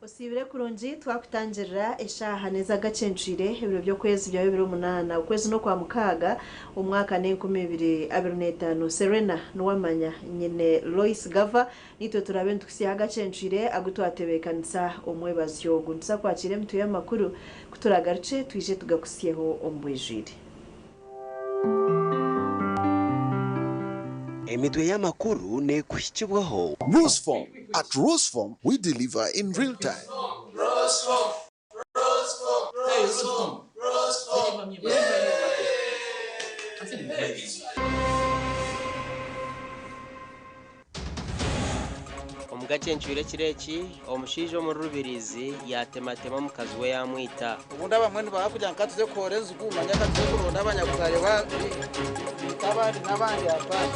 Osiibire kurungi twakutangirira eshaaha n'ez'agacencwire ebiro by'okwezi bya 28 okwezi n'okwamukaaga omwaka n'enkumi 2025 Serena Nuwamanya nyine Lois Gava nitwe turabe nitukusiyaho agacencwire agu twatebeekanisa omwebazyo ogu nituza kwakira emitwe y'amakuru kuturagarukye twije tugakusyeho omu bwijwire. Emitwe y'amakuru neekuhikibwaho. Roseform. At Roseform, we deliver in real time. Omugacencwire ekiro eki, omushaija omuri Rubirizi yaatematema omukazi we yaamwita. Obundi abamwe nibaba kugira ngu ka tuze kuhoora enzigu, manya ka tuze kuronda abanyabuzaare baitu abandi n'abandi hapana.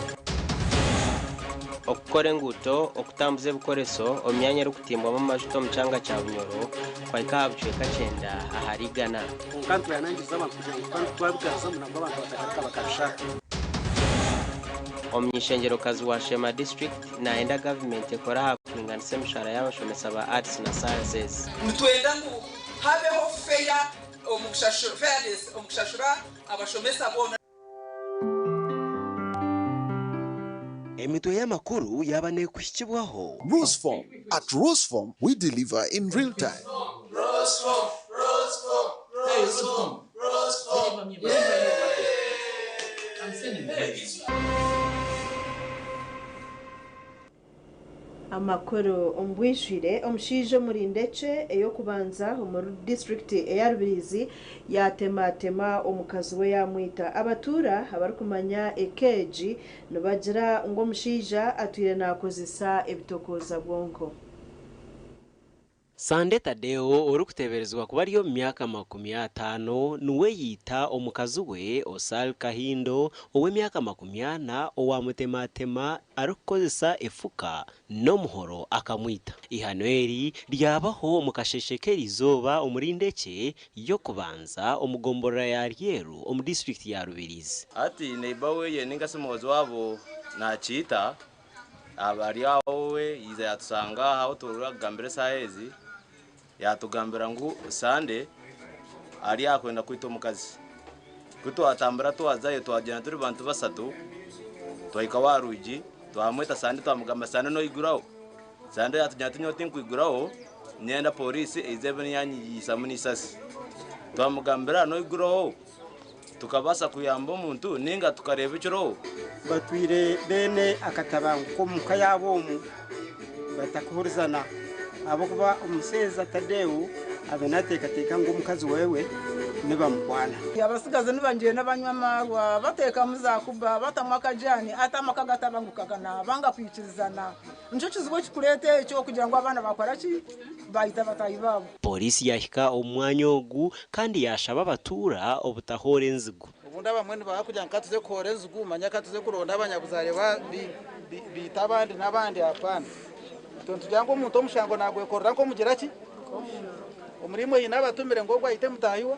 Okukora enguuto, okutambuza ebikoreso omu myanya erikutimbwamu amajuta omu kyanga kya Bunyoro kwahika aha bucweka kyenda ahari igana. Kwonka nitwehanangiriza abantu kugira ngu twabigaruzamu nabwo abantu batagaruka bakabishaka. Omuny'eishengyerokazi wa Sheema District nayenda gavumenti ekore aha kuringanisa emishahara y'abashomesa ba Arts na Sciences. Nitwenda ngu habeho fair omu kushashura, fairness omu kushashura abashomesa boona. Emitwe y'amakuru yaaba neekuhikibwaho. Roseform. At Roseform, we deliver in real time. Amakuru omu bwijwire, omushaija omuri Ndekye ey'okubanza omuri disiturikiti eya Rubirizi yaatematema omukazi we yaamwita. Abatuura abarikumanya eka egi nibagira ngu omushaija atwire naakozesa ebitokooza bwonko. Sande Tadeo orikuteeberezibwa kuba ari omu myaka 50 niwe yaita omukazi we Osal Kahindo ow'emyaka 40 owamutematema arikukozesa efuka n'omuhoro akamwita. Eihano eri ryabaho omu kasheeshe k'erizooba omuri Ndekye y'okubanza omu gomborora ya Ryeru omu disiturikiti ya Rubirizi. Hati neighbour weye ninga shi muhoozi waabo nakiita Aba ari aho we yaija yaatushanga aha ahu turikugambira eshaaha ezi, yaatugambira ngu Sande ari aha kwenda kwita omukazi. Ku twatambura twazayo twagyenda turi bantu bashatu, twahika aha rwigi twamweta Sande twamugamba Sande noiguraho? Sande yaatugira ati nyowe tinkwiguraho niinyenda poriisi eije ebe niyo yanyihisamu n'eisasi. Twamugambira noiguraho? Tukabaasa kuyamba omuntu nainga tukareeba ekiriho? Batwire beene akatabanguko omu ka yaabo omu batakuhurizana ahabw'okuba omuseeza Tadeo abe nateekateeka ngu omukazi wewe nibamukwana. Abasigazi nibangyenda banywa amaarwa, bateekamu zaakuba, batamu akajaani, ati amaka gatabangukaga naabanga kwikirizana. Nikyo kizibu ekirikureeta ekyo kugira ngu abaana baakora ki? Baita bataahi baabo. Pooriisi yaahika omu mwanya ogu kandi yaashaba abatuura obutahoora enzigu. Obundi abamwe nibaba kugira ngu ka tuze kuhoora enzigu, manya ka tuze kuronda abanyabuzaare baitu abandi n'abandi hapana. Itwe nitugira ngu omuntu omushango naagwekorera nk'omugira ki? Omuriimwe haine abatumire ngu ogwo aite mutaahi we?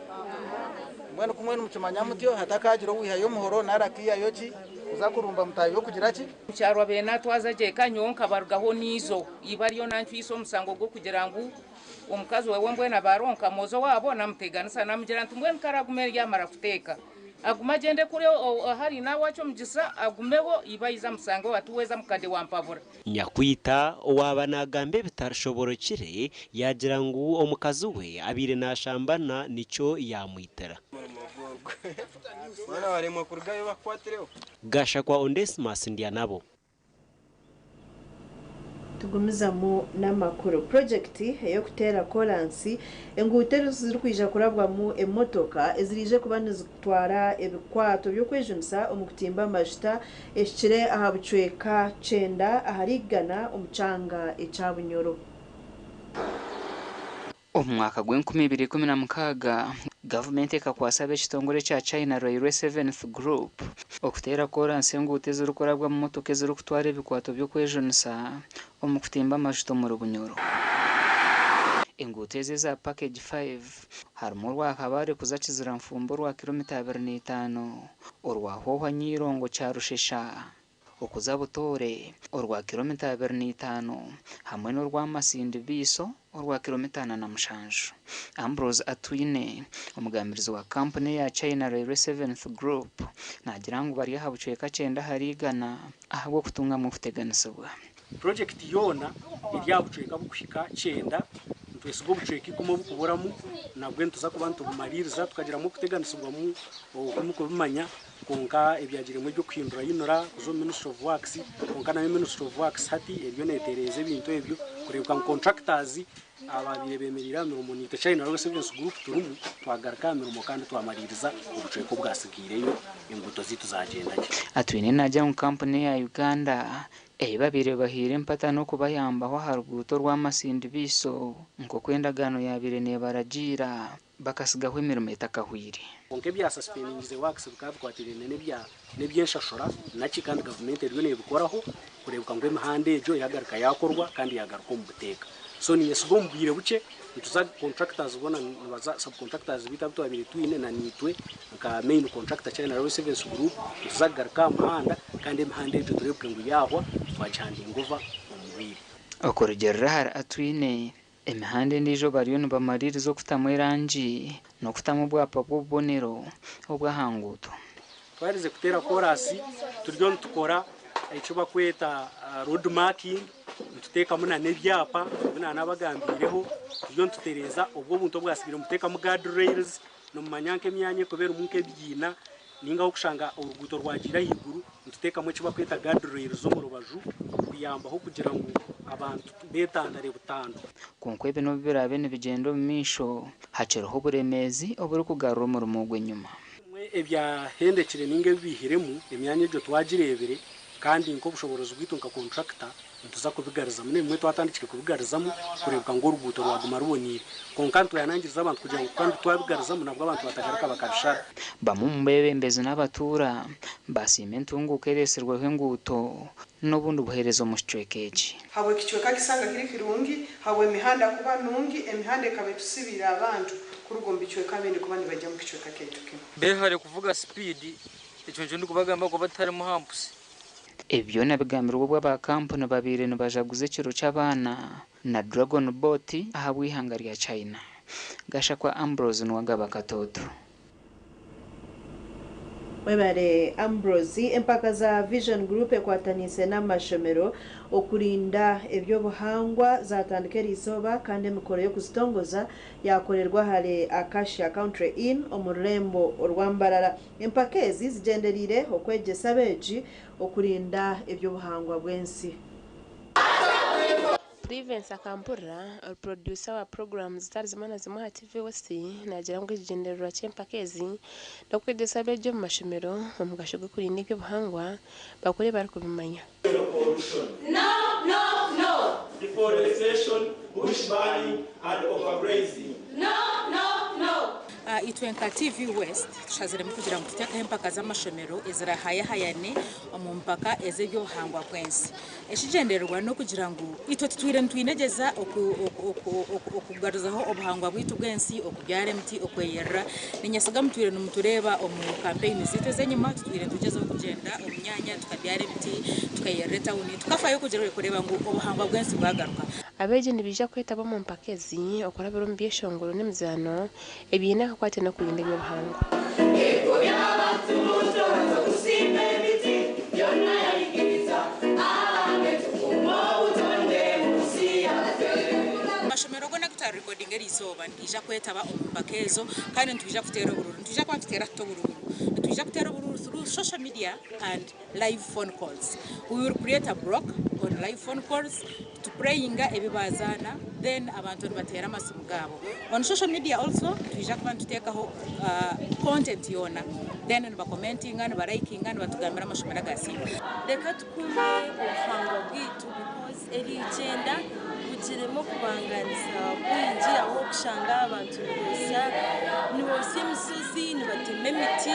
Mbwenu ku mwena mukimanya mutyo, hatakaagira owaihayo omuhoro nari akaihayo ki kuza kurumba mutaahi we kugira ki? Omukyaro abaire natwaza gye eka nyowe nkabarugaho n'izo iba ariyo nancwisa omusango gw'okugira ngu omukazi wewe mbwenu aba aronka mwojo waabo namuteganisa namugira nti mbwenu karagume yamara kuteeka agume agyende kuri ahari Nawakye Omugisa agumeho iba aije amusangeho ati weeza mukade wampabura. Nyakwita owaaba naagamba ebitashoborokire yaagira ngu omukazi we abaire naashambana nikyo yaamwitira. Gashakwa Ondesimus Ndyanabo. Tugumizamu n'amakuru. Purogyekiti ey'okuteera koransi enguuto ezirikwija kurabwamu emotoka eziraije kuba nizitwara ebikwato by'okwejunisa omu kutimba amajuta ehikire aha bucweka kyenda ahari igana omu kyanga ekya Bunyoro. Omu mwaka gw'enkumi ibiri ikumi na mukaaga, gavumenti ekakwasa ab'ekitongore ekya China Railway Seventh Group okuteera koransi enguuto ezirikurabwamu motoka ezirikutwara ebikwato by'okwejunisa omu kutimba amajuta omuri Bunyoro. Enguuto ezi eza Package Five harimu orwa Kabale kuza Kiziranfumbi orwa kiromita abiri na itaano, orwa Hohwa Nyirongo Kyarushesha. okuza Butoore orwa kiromita 25 hamwe n'orwa Masindi Biiso orwa kiromita 47. Ambrose Atwine, omugambirizi wa kampuni eya China Railway Seventh Group naagira ngu bari aha bucweka kyenda ahari igana ahabw'okutungamu okuteganisibwa. Purojekiti yoona eri aha bucweka bukuhika kyenda, nitwesiga obucweka ikumi obukuburamu nabwo nituza kuba nitubumariiriza tukagiramu okuteganisibwamu oku mukubimanya kwonka ebyagiremu eby'okuhindurahindura kuza omu Ministry of Works kwonka nayo Ministry of Works hati eriyo netereeza ebintu ebyo kureebeka ngu contractors ababaire bemereire aha mirimo naitwe China Railway Service Group turimu twagaruka aha mirimo kandi twamariiriza obucweka obwasigaireyo enguuto zaitu zagyenda gye. Atwine naagira ngu kampuni eya Uganda ei babaire bahaire empata n'okubayambaho aha ruguuto orwa Masindi Biiso nk'oku endagaano yaabaire neebaragiira bakasigaho emirimo etakahwire. Kwonka ebya suspendingize works bikaba bikwatiraine n'ebya n'eby'enshashura naki kandi gavumenti eriyo neebikoraho kureebeka ngu emihanda egyo yagaruka yaakorwa kandi yaagaruka omu buteeka. So niinyesiga omu bwire bukye nituza contractors boona nibaza sub contractors beitu abu twabaire twine na naitwe nka main contractor China Railway Service Group nituza kugaruka aha muhanda kandi emihanda egyo tureebeke ngu yaahwa twagihandinga over omu bwire. Okurugiirira ahari Atwine, Emihanda endiijo bariyo nibamariiriza okutamu erangi n'okutamu obwapa bw'obubonero obw'aha nguuto. Twaherize kuteera koorasi turiyo nitukora eki barikweta road marking nituteekamu nana ebyapa ebi naanabagambiireho turiyo nitutereeza obwo obuntu obwatsigaire nituteekamu guard rails nimumanya nk'emyanya erikuba erimu nk'ebiina Ninga ahokushanga oruguuto rwagiire ahaiguru, nituteekamu eki barikweta guard rails omu rubaju kuyambaho kugira ngu abantu beetantare butandu. Kwonka ebi n'obu biraabe nibigyenda omu maisho, hakiriho oburemeezi oburikugarura omurimo ogu enyima. Ebimwe ebyahendekire ninga ebi baihiremu, emyanya egyo twagireebire kandi nk'obushoboorozi bwaitu nka kontrakita nituza kubigarizamu n'ebimwe twatandikire kubigarizamu kureebeka ngu oruguuto rwaguma ruboneire. Kwonka nitwehanangiriza abantu kugira ngu kandi twabigarizamu nabwo abantu batagaruka bakabishara. Bamwe omu beebembezi n'abatuura baasiima entunguuka ereetsirweho enguuto n'obundi buheereza omu kicweka eki. Habw'ekicweka kisanga kiri kirungi, habw'emihanda kuba nungi, emihanda ekaba etusibiire abantu kuruga omu bicweka bindi kuba nibaija omu kicweka kyaitu kinu. Behare kuvuga sipiidi, ekyo nikyo ndikubagamba kuba tiharimu hampusi. Ebi byona bigambirwe obu aba kampuni babaire nibajaguza ekiro ky'abaana na Dragon Boat ahabw'eihanga rya China. Gashakwa Ambrose niwe agaba akatooto. Webare Ambrose. Empaka za Vision Group ekwataniise n'amashomero okurinda eby'obuhangwa zatandika eriizooba kandi emikoro y'okuzitongoza yakorerwa ahari Acacia Country Inn omu rurembo orwa Mbarara. Empaka ezi zigyendereire okwegyesa abeegi okurinda eby'obuhangwa bw'ensi. Privence Akampurira, ori purodyusa wa puroguraamu zitari zimwe na zimwe aha TV West naagira ngu ekigyendererwa ky'empaka ezi n'okwegyesa abeegi omu mashomero omugasho gw'okurinda eby'obuhangwa bakure barikubimanya. No, no, no! Deforestation, bush burning and overgrazing. No, no, no! Itwe nka TV West tushaziremu kugira ngu tuteekaho empaka z'amashomero ezirahayahayane omu mpaka ez'eby'obuhangwa bw'ensi. Ekigyendererwa n'okugira ngu itwe tutwire nitwinegyeza okugaruzaho obuhangwa bwaitu bw'ensi, okubyara emiti, okweyerera. Niinyesiga mutwire nimutureeba omu kampeyini zaitu ez'enyima, tutwire nitugyezaho kugyenda omu myanya tukabyara emiti, tukeyerera etawuni, tukafayo kureeba ngu obuhangwa bw'ensi bwagaruka. Abeegi nibaija kwetaba omu mpaka ezi okurabira omu byeshongoro n'emizaano ebiine akakwate n'okurinda eby'obuhangwa. Amashomero goona agu twarikodinga eriizooba nigaija kwetaba omu mpaka ezo kandi nitwija kuteera oburuuru. Nitwija kuba nituteera tuta oburuuru? Nitwija kuteera oburuuru through social media and live phone calls. We will create a block on live phone calls tupureyinga ebi baazaana then abantu nibateera amasimu gaabo. On social media also nitwija kuba nituteekaho content yoona then nibakomentinga, nibarayikinga, nibatugambira amashomero agaasinga. Reka tukuume obuhangwa bwaitu because erigyenda bugiremu okubangaanisa kwingi ahu orikushanga abantu nibotsya emishozi, nibatema emiti.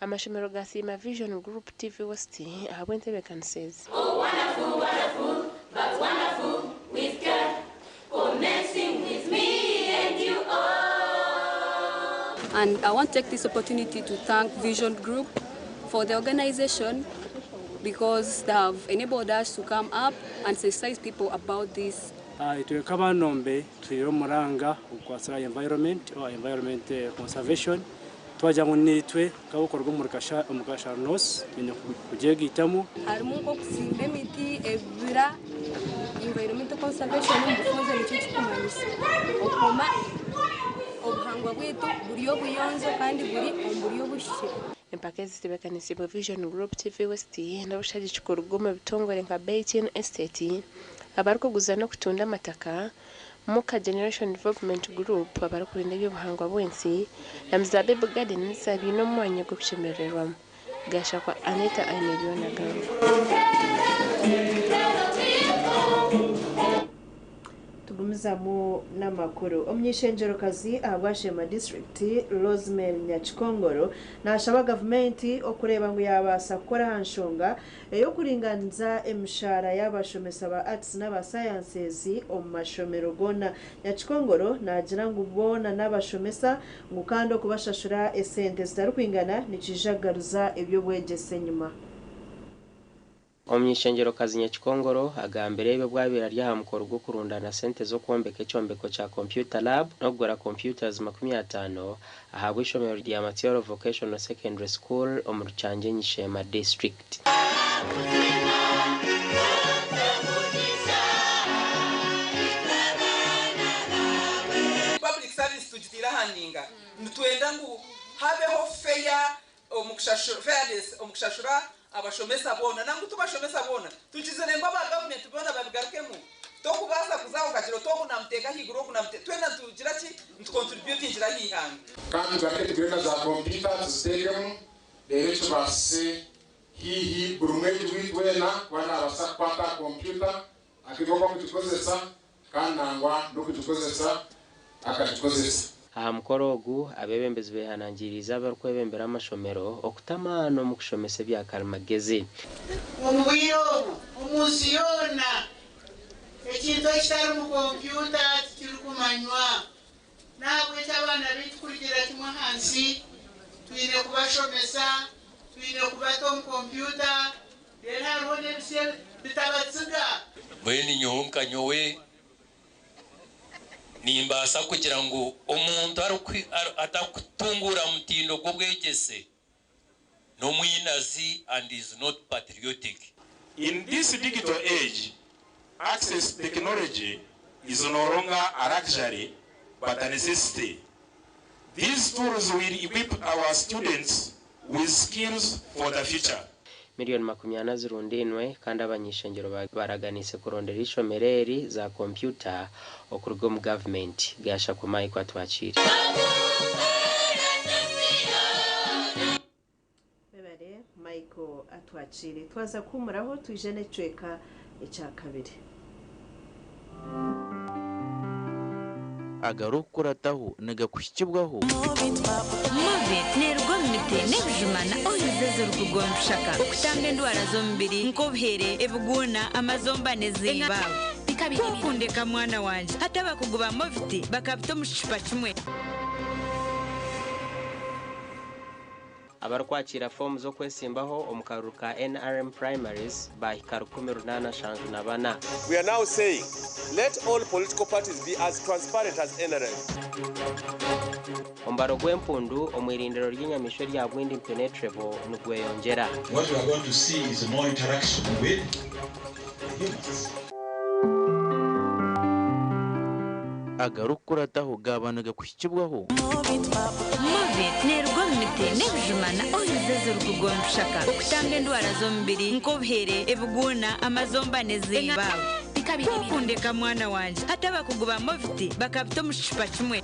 Amashomero gasiima Vision Group TV West ahabw'entebeekanisa ezi. Oh wonderful, wonderful, but wonderful with care, commencing with me and you all. And I want to take this opportunity to thank Vision Group for the organization. because they have enabled us to come up and sensitize people about this. Itwe nk'abanombe twire omuranga ogukwasira environment or environment conservation, twagira ngu nitwe nk'abakorwa omu Kashari North twine kugyegaitamu. Harimu nk'okusimba emiti, ebibira, environmental conservation omu bufunze nikyo kikumanyisa okukoma obuhangwa bwaitu buri obuyonjo kandi buri omu buryo obuhikire. Empaka ezi zitebeekanisiibwe Vision Group TV West n'obushagiki kuruga omu bitongore nka Beitin Estate abarikuguza n'okutunda amataka, Muka Generation Development Group abarikurinda eby'obuhangwa bw'ensi na Mzabibu Gardens abaine omwanya gw'okushemerererwamu. Gashakwa Anita Ainebyona agamba. Tugumizamu n'amakuru. Omuny'eishengyero-kazi ahabwa Sheema disiturikiti, Rosemary Nyakikongoro nashaba gavumenti okureeba ngu yabaasa kukora aha nshonga ey'okuringaniza emishahara y'abashomesa ba Arts n'aba Sciences omu mashomero goona. Nyakikongoro naagira ngu boona n'abashomesa ngu kandi okubashashura esente zitarikwingana nikiija kugaruza eby'obwegyese enyima. Omuny'eishengyero-kazi Nyakikongoro agambire ebi obu abaire ari aha mukoro gw'okurundaana sente z'okwombeka ekyombeko kya Computer Lab n'okugura computers 50 ahabw'eishomero rya Matyoro Vocational Secondary School omu Rukyangyenyi Sheema District. Public service tugitiire aha ninga nitwenda ngu habeho fair omu kushashura, fairness omu kushashura abashomesa boona nangu tibashomesa boona tukizire ngu aba gavumenti boona babigarukemu. Tokubaasa kuza okagira oti ogu namuteeka ahaiguru ogu namuteeka, twena nitugira ki? Nitucontributingira aha ihanga. Kandi tugaruke tugure na za kompyuta tuziteekemu reero kibaasise haihi buri mwegi waitu weena kuba naabaasa kukwata aha kompyuta akeega oku arikugikozesa kandi nangwa n'okugikozesa akagikozesa. Aha mukoro ogu, abeebembezi beehanangiriize abarikwebembera amashomero okuta amaani omu kushomesa ebya karimagezi. Omu bwire obu, omu nsi yoona, ekintu ekitari mu kompyuta tikirikumanywa. N'ahabw'ekyo abaana baitu kurugira kimwe ahansi, twine kubashomesa, twine kubata omu kompyuta, reero hariho n'ebisya bitabatsiga. Mbwenu nyowe nka nyowe nimbaasa kugira ngu omuntu atakutunguura mutindo gw'obwegyese n'omwinazi and is not patriotic. In this digital age, access to technology is no longer a luxury but a necessity. These tools will equip our students with skills for the future. Miriyoni 40 zirundainwe kandi abany'eishengyero baraganiise kurondera eishomero eri za kompyuta okuruga omu gavumenti. Gashakwa Michael Atwakiire. Webare Michael Atwakiire. Twaza kuhumuraho twije n'ekicweka ekyakabiri. Agarikukurataho nigakuhikibwaho. Movit neeruga omu miti n'ebijuma na oils ezirikuruga omu bishaka okutamba endwara z'omubiri nk'obuhere, ebiguuna, amazomba n'eziiba. Ku okundeka mwana wangye, hati abakugu ba Movit bakabita omu kicupa kimwe. Abarikwakiira foomu z'okwesimbaho omu karuru ka NRM Primaries baahika 1874. We are now saying, let all political parties be as transparent as NRM. Omubaro gw'empundu omu irindiro ry'enyamaishwa erya Bwindi Impenetrable nigweyongyera. What we are going to see is more interaction with humans. Agarikukurataho gaaba nigakuhikibwaho. Movit neeruga omu miti n'ebijuma na oils ezirikuruga omu bishaka okutamba endwara z'omubiri nk'obuhere, ebiguuna, amazomba n'eziiba. Ku okundeka mwana wangye, hati abakugu ba Movit bakabita omu kicupa kimwe.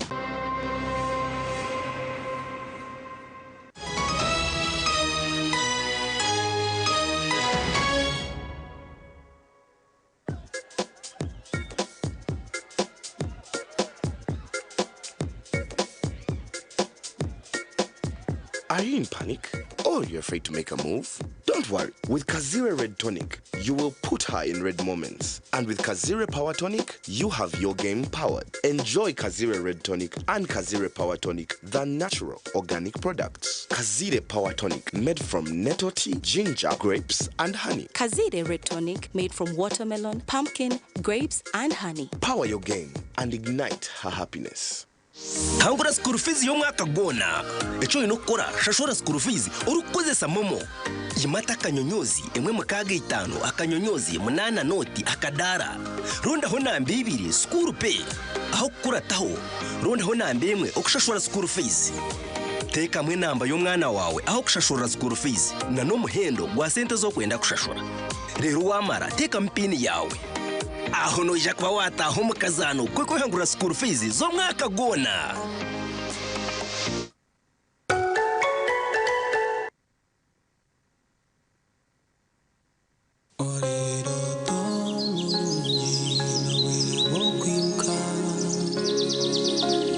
Are you in panic? Or you're afraid to make a move? Don't worry, with Kazire Red Tonic, you will put her in red moments. And with Kazire Power Tonic, you have your game powered. Enjoy Kazire Red Tonic and Kazire Power Tonic, the natural organic products. Kazire Power Tonic, made from nettle tea, ginger, grapes, and honey. Kazire Red Tonic made from watermelon, pumpkin, grapes, and honey. Power your game and ignite her happiness. Hangura school fees y'omwaka gwona. Eki oine kukora, shashura school fees orikukozesa MoMo. Yimata akanyonyozi emwe mukaaga itaano akanyonyozi munaana nooti akadaara. Rondaho namba ibiri school pay. Aho kukurataho, rondaho namba emwe okushashura school fees. Teekamu enamba y'omwana waawe aho kushashurira school fees na n'omuhendo gwa sente ez'okwenda kushashura. Reero waamara teekamu piini yaawe. Aho noija kuba waataaha omu kazaano k'okwehangurira school fees z'omwaka gwona.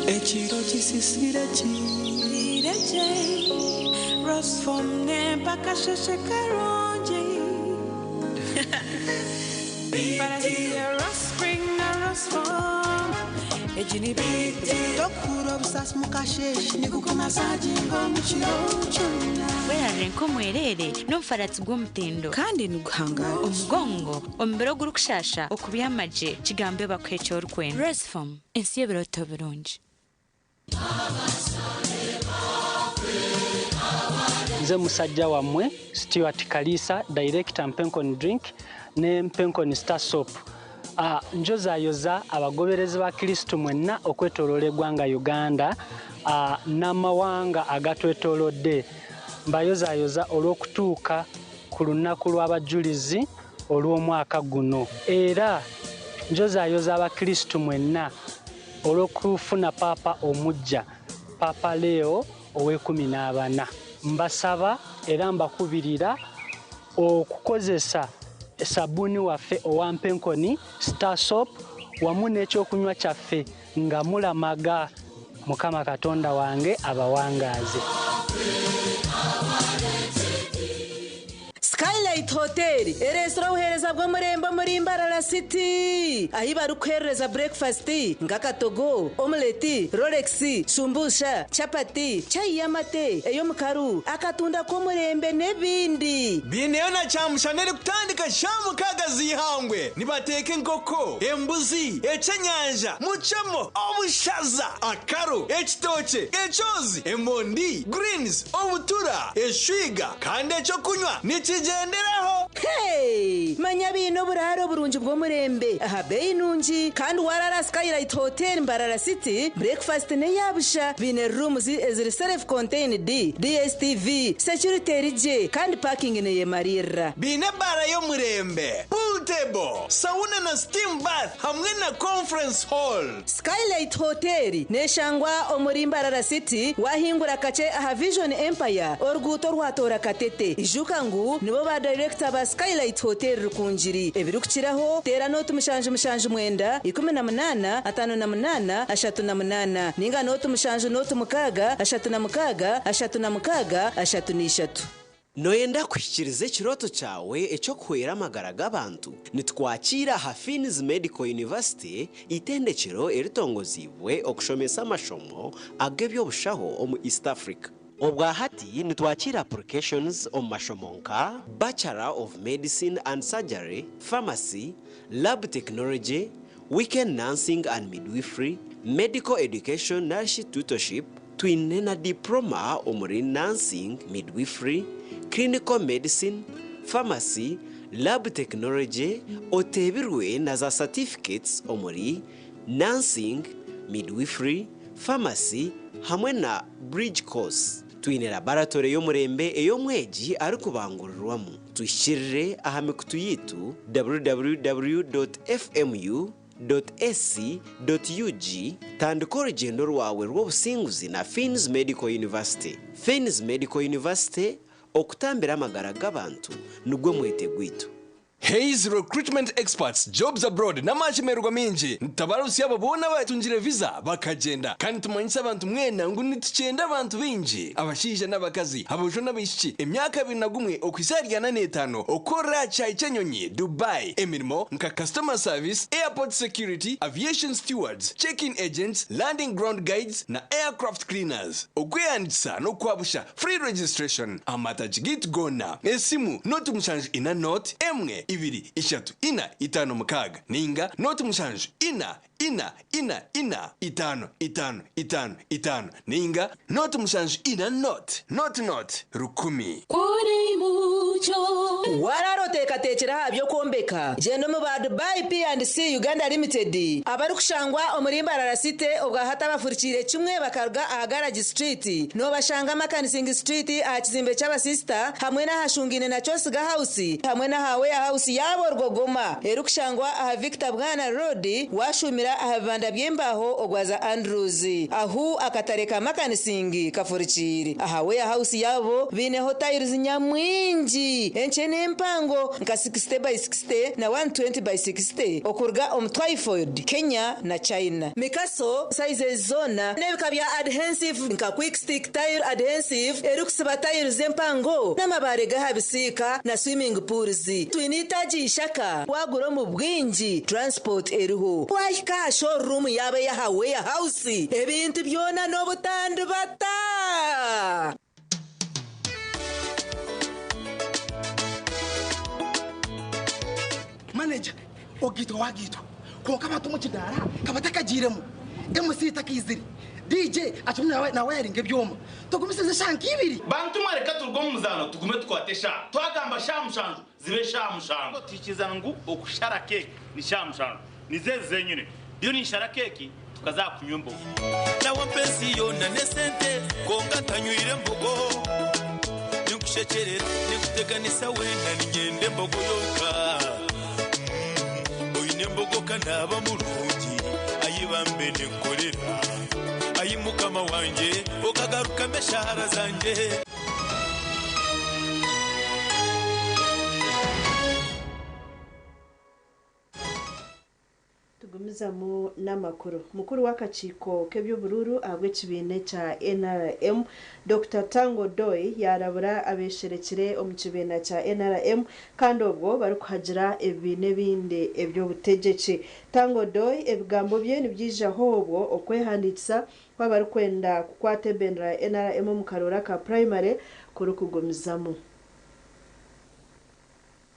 Ekiro kisisire kiregye Rosfom nempaka sheshe karungi Tokura obusasi mukasheshe nikukomasaginga omukiro kyona. Werarire nk'omwereere n'omufaratsi gw'omutindo kandi niguhangara omugongo omubiri ogurikushasha okubyama gye kigambe bakuhe eki orikwenda. Rosfom ensi y'ebirooto birungi. Nze musajja wammwe Stuart Kalisa, director Mpenkoni Drink ne Mpenkoni Star Soap. Ah, njozayoza abagoberezi ba Kristo mwenna okwetoloola eggwanga Uganda ah, n'amawanga agatwetoolodde. Mbayozayoza olw'okutuuka ku lunaku lw'abajulizi olw'omwaka guno. Era njozayoza abakristu mwenna olw'okufuna Paapa omuggya, Paapa Leo ow'ekumi n'abana. Mbasaba era mbakubirira okukozesa sabbuuni waffe owa Mpenkoni Star Soap wamu n'ekyokunywa kyaffe nga mulamaga. Mukama Katonda wange abawangaaze. Skylight Hotel ereetsire obuheereza bw'omurembe omuri Mbarara City ahi barikuheerereza breakfast nk'akatogo, omelette, rolex, shumbusha, chapati, chai y'amate, ey'omukaru, akatunda k'omurembe n'ebindi. Biineyo na kyamushana erikutandika shaaha mukaaga z'eihangwe. Nibateeka enkoko, embuzi, ekyenyanja, mucemo, obushaza, akaru, ekitookye, ekyozi, emondi, greens, obutura, eshwiga kandi ekyokunywa nikigyenderaho. Hey! Manya biine oburaaro burungi bw'omurembe aha beeyi nungi kandi warara Skylight Hotel Mbarara City, breakfast n'eya busha. Biine rooms eziri self contained, DSTV, security eri gye kandi parking neyemariirira. Biine ebaara y'omurembe, pool table, sauna na steam bath hamwe na conference hall. Skylight Hotel neshangwa omuri Mbarara City wahingura kakye aha Vision Empire oruguuto orwatoora Katete. Ijuka ngu nibo ba director ba Skylight Hotel Rukungiri. Ebirikukiraho teera nooti 779 18 58 38 ninga nooti 7 nooti 6 36 36 33. Nooyenda kuhikiiriza ekirooto kyawe eky'okuhwera amagara g'abantu? Nitukwakiira aha Finn's Medical University, eitendekyero eritongoziibwe okushomesa amashomo ag'eby'obushaho omu East Africa. Obwa hati nitwakiira applications omu mashomo nka, Bachelor of Medicine and Surgery, Pharmacy, Lab Technology, Weekend Nursing and Midwifery, Medical Education narishi Tutorship, Twine na Diploma omuri Nursing, Midwifery, Clinical Medicine, Pharmacy, Lab Technology oteebirwe na za Certificates omuri Nursing, Midwifery, Pharmacy hamwe na Bridge Course. Twine laboratory y'omurembe ei omwegi arikubangurirwamu. Tuhikirire aha mikutu yaitu www.fmu. Dot ac. Dot ug Tandika orugyendo rwawe rw'obusinguzi na Finn's Medical University. Finn's Medical University, okutambira amagara g'abantu nigwo mwete gwaitu. Hays Recruitment Experts, Jobs Abroad n'amashemererwa mingi. Nitutabarutsya abo boona abatungire visa bakagyenda. Kandi nitumanyisa abantu mwena ngu nitukyenda abantu baingi, abashaija n'abakazi, aboojo n'abaishiki, emyaka 21 okuhitsya ahari 45 okukorera aha kishaayi ky'enyonyi, Dubai, emirimo nka Customer Service, Airport Security, Aviation Stewards, Check-in Agents, Landing Ground Guides na Aircraft Cleaners. Okwehandiikisa n'okwabusha, Free registration, aha matagi gaitu goona. Esimu, 074 0 1 2 3 4 5 6 ninga 0 7 4 4 4 5 5 5 5 ninga 0 7 4 0 0 0 1000. Kuri mucyo. Warara oteekateekire aha by'okwombeka, gyenda omu ba Dubai P&C Uganda Limited abarikushangwa omuri Mbarara City obwahati abafurikiire kimwe bakaruga aha Garage Street noobashanga Makanising Street aha kizimbe ky'abasisita hamwe n'aha Shungine na Kyosiga House hamwe n'aha Warehouse yaabo Rwogoma erikushangwa aha Victor Bwana Road washumira aha bibanda by'embaho ogwaza Andrews ahu akatare ka Makanising kafurikiire aha warehouse yaabo biineho tiles nyamwingi enkye n'empango nka 60 by 60 na 120 by 60 okuruga omu Twyford, Kenya na China. Mikaso sizes zoona n'ebika bya adhesive nka quick stick tile adhesive erikusiba tiles empango n'amabaare g'aha bisiika na swimming pools. Twine itaagi ishaka wagura omu bwingi transport eriho. Wahika aha showroom yaabo ey'aha warehouse ebintu byona n'obutandibata. Manager ogitwa wagitwa konka abantu omu kidaara kabatakagiiremu MC takaizire DJ akirimu nawayaringa ebyoma tugumisirize eshaaha nk'ibiri. Bantu mwe reka turuge omu muzaano tugume tukwate eshaaha. Twagamba shaaha 7 zibe shaaha 7. Twikiriza ngu okushara keeki ni shaaha 7. Nizo ezi zenyine. Ndiyo ninshara keeki tukaza kunywa embogo. Nawe mpa ensi yoona n'esente kwonka ntanywire embogo. Ninkushekyerera ninkuteganisa weena niinyenda embogo yonka. Oine embogo ka naaba murungi ayi bambe ninkorera. Ayi mukama wangye okagarukamu eshaara zangye. Tugumizamu n'amakuru. Mukuru w'akakiiko k'eby'obururu ahabw'ekibiina kya NRM, Dr. Tango Doi yarabura abesherekire omu kibiina kya NRM kandi obwo barikuhagira ebibiina ebindi eby'obutegyeki. Tango Doi ebigambo bye nibyijaho obwo okwehandiikisa kw'abarikwenda kukwata ebendera ya NRM omu karooro aka primary kurikugumizamu.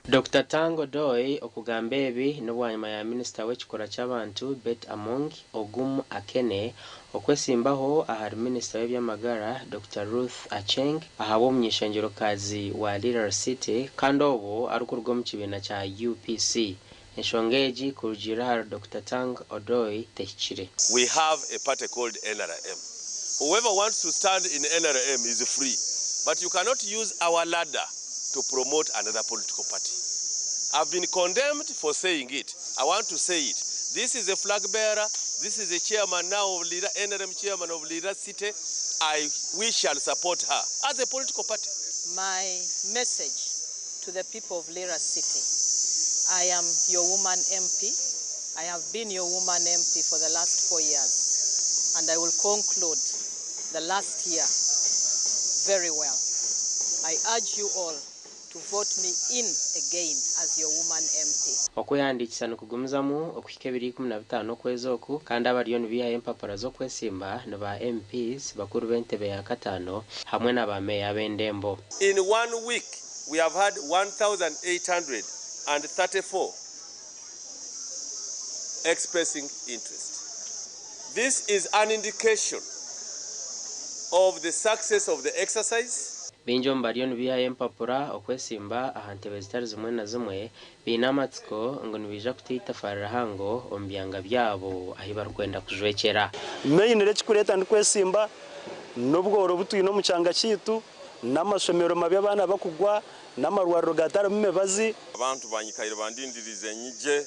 Dr. Tango Doi okugamba ebi n'obwanyuma ya minisita w'ekikura ky'abantu Betty Among Ogum Akene okwesimbaho ahari minisita w'ebyamagara Dr. Ruth Aceng ahabw'omuny'ishengyero-kazi wa Lira City kandi obwo arikuruga omu kibiina kya UPC. Enshonga egi kurugiirira ahari Dr. Tang Odoi tehikire. We have a party called NRM. Whoever wants to stand in NRM is free, but you cannot use our ladder to promote another political party. I've been condemned for saying it. I want to say it. This is a flag bearer. This is a chairman now of Lira, NRM chairman of Lira City. We shall support her as a political party. My message to the people of Lira City, I am your woman MP. I have been your woman MP for the last 4 years, and I will conclude the last year very well. I urge you all to vote me in again as your woman MP. Okwehandiikisa nikugumizamu okuhika 2015 okwezi oku kandi abariyo nibihayo empapura z'okwesimba ni ba MPs bakuru b'entebe ya kataano hamwe na ba meeya b'endembo. In 1 week we have had 1,834 expressing interest. This is an indication of the success of the exercise. Bingi omu bariyo nibihayo empapura okwesimba aha ntebe zitari zimwe na zimwe biine amatsiko ngu nibaija kutaitafarira hango omu byanga byabo ahi barikwenda kujwekyera. Meinire ekikureeta ndikwesimba n'obworo butwine omu kyanga kyaitu n'amashomero mabi abaana bakugwa n'amarwariro gatarimu mibazi. Abantu banyikaire bandindirize nyije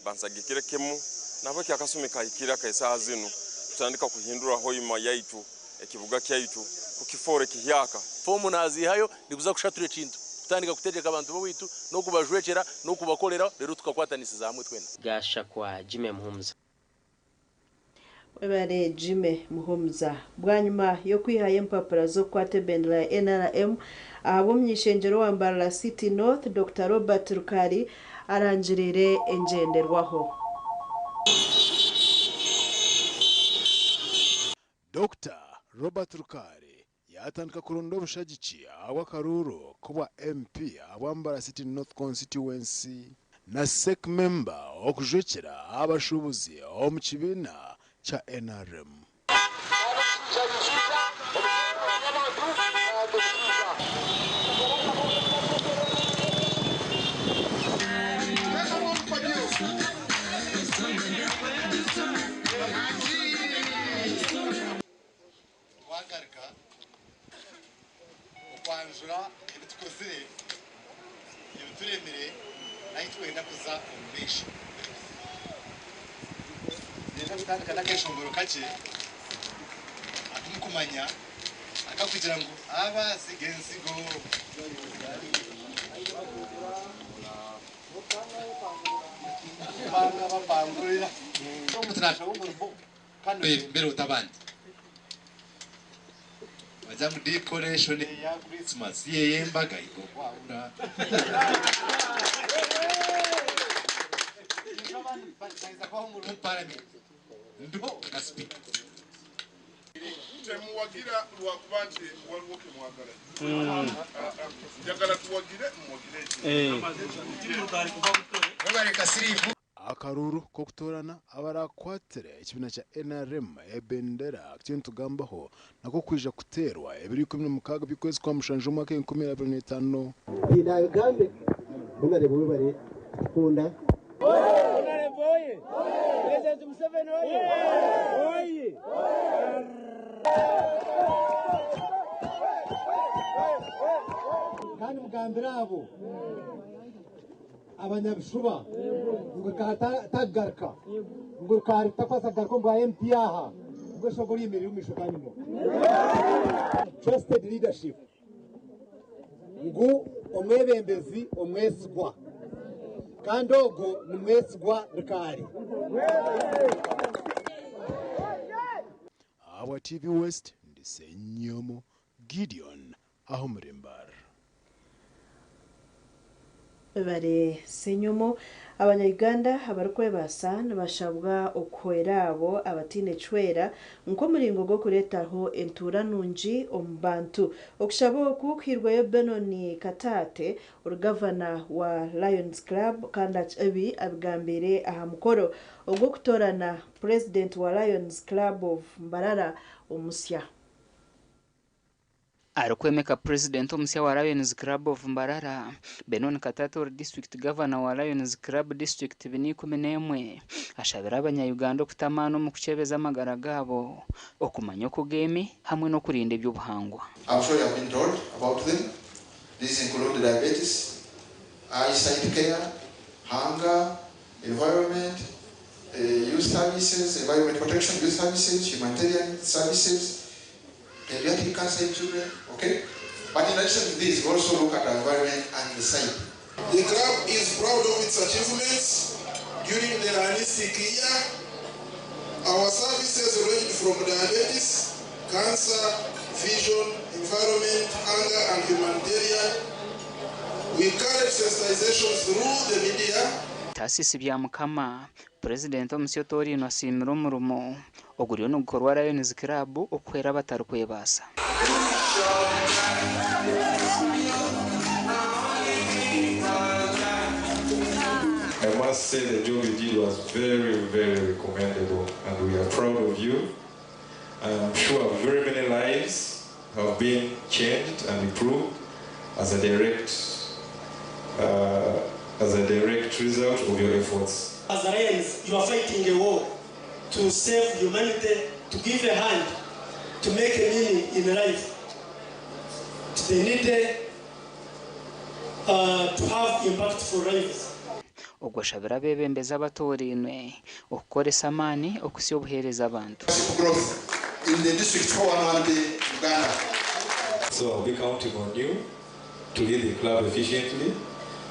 bansagikire kimu nabo kyakasumi kahikira kaisaaha zinu tutandika kuhindura hoima yaitu ekibuga kyaitu kukifora kihyaka. Fomu nazihayo niguza kushatura ekintu. Kutandika kutegyeka abantu b'owaitu n'okubajwekyera n'okubakorera reero tukakwatanisiza hamwe twena. Gashakwa Jimmy Muhumuza. Webare Jimmy Muhumuza. Bwanyima y'okwihayo empapura z'okukwata ebendera ya NRM ahabw'omuny'ishengyero wa Mbarara City North, Dokita Robert Rukari arangiriire engyenderwaho. Dokita Robert Rukari yaatandika kuronda obushagiki ahabw'akaruuru k'obwa MP ahabwa Mbarara City North Constituency na sec member okujwekyera abashuubuzi omu kibiina kya nrm. Twagaruka okwanjura ebi tukozire, ebituremire n'ahi turikwenda kuza omu maisho. Niinyenda kutandika n'akeshongoro kakye aku murikumanya akarikugira ngu Abasiga ensigo. Banga bapangurira. Omuntu naashaba omurimo kandi oyebembere ota abandi. Bagira ngu decoration eya Christmas ey'embaga okwahura. Kwonka abandi baija kubaha omurimo omu parliament ndiho nka speaker. Temuwagira lwakuba nti waliwo kemwagala. Njagala tuwagire muwagire. Akaruuru k'okutoorana abarakwatire ekibiina kya nrm ebendera tukiriyo nitugambaho nako kwija kuteerwa ebiro 16 by'okwezi kwa mushanju omwaka 2025. Nagambe Honorable webale kutukunda. Kandi mugambire abo abanyabishuba ngu tagaruka ngu takwasa kugaruka omu bwa MP aha ngu eshogo oryemerera omu maisho ganyu muno. Trusted leadership ngu omwebembezi omwesigwa kandi ogwo ni mwesigwa Rukari. Ahabwa TV West, ndi Ssenyomo Gideon aho omuri Mbarara. Webare Ssenyomo. Abanya-Uganda abarikwebaasa nibashabwa okuhwera abo abataine kihwera nk'omuringo gw'okureetaho entuura nungi omu bantu. Okushaba oku kuhairweyo Benon Kataate, ori gavana wa Lions Club kandi ebi abigambiire aha mukoro ogw'okutoorana Purezidenti wa Lions Club of Mbarara omusya. Arikwemeka Purezidenti omusya wa Lions Club of Mbarara, Benon Kataate ori Disiturikiti Gavana wa Lions Club Disiturikiti 411 ashabire abanya-Uganda okuta amaani omu kukyebeza amagara gaabo, okumanya oku geemi hamwe n'okurinda eby'obuhangwa. I'm sure you have been told about them. These include diabetes, eyesight care, hunger, environment, youth services, environment protection, youth services, humanitarian services, pediatric cancer in children, okay? But in addition to this, we also look at the environment and the site. The club is proud of its achievements during the lionistic year. Our services range from diabetes, cancer, vision, environment, hunger, and humanitarian. We encourage sensitization through the media. Tarsis Byamukama, Purezidenti omusya otooriinwe asiimire omurimo oguriyo nigukorwa Lions Club okuhwera abatarikwebaasa. I must say the job you did was very, very recommendable, and we are proud of you. I'm sure very many lives have been changed and improved as a direct result of your efforts. As Lions, you are fighting a war to save humanity, to give a hand, to make a meaning in life, to the needy, to have impactful lives. Ogwo ashabire abeebembezi abatoorainwe okukoresa amaani okusya obuheereza abantu. Growth in the district 411 Uganda. So I'll be counting on you to lead the club efficiently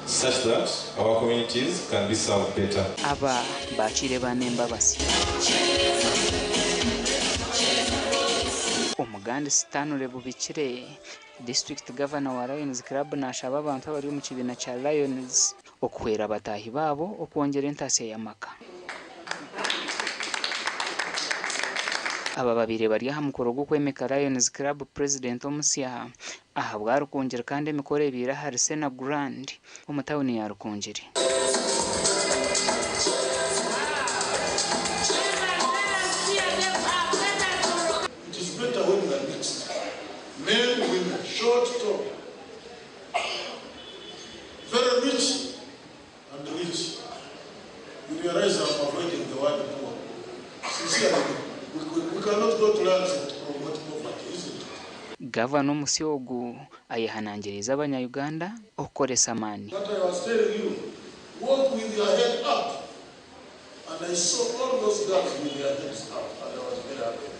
such that our communities can be served better. Aba baakiire baana embabazi. Omuganda Stanley Bubikire, Disiturikiti Gavana wa Lions Club naashaba abantu abari omu kibiina kya Lions okuhwera bataahi baabo okwongyera entaasya y'amaka. Aba babaire bari aha mukoro gw'okwemeka Lions Club Purezidenti omusya ahabwa Rukungiri kandi emikoro ebaire ahari Sena Grand omu tauni ya Rukungiri. It is better when we are mixed. Men, women, short, tall. Very rich and rich. You realize I'm avoiding the word poor. Sincerely, we cannot go to lands and promote poverty, isn't it? Gavana omusya ogu ayehanangiriize abanya-Uganda okukoresa amaani. That I was telling you, walk with your head up. And I saw all those girls with their heads up, and I was very happy.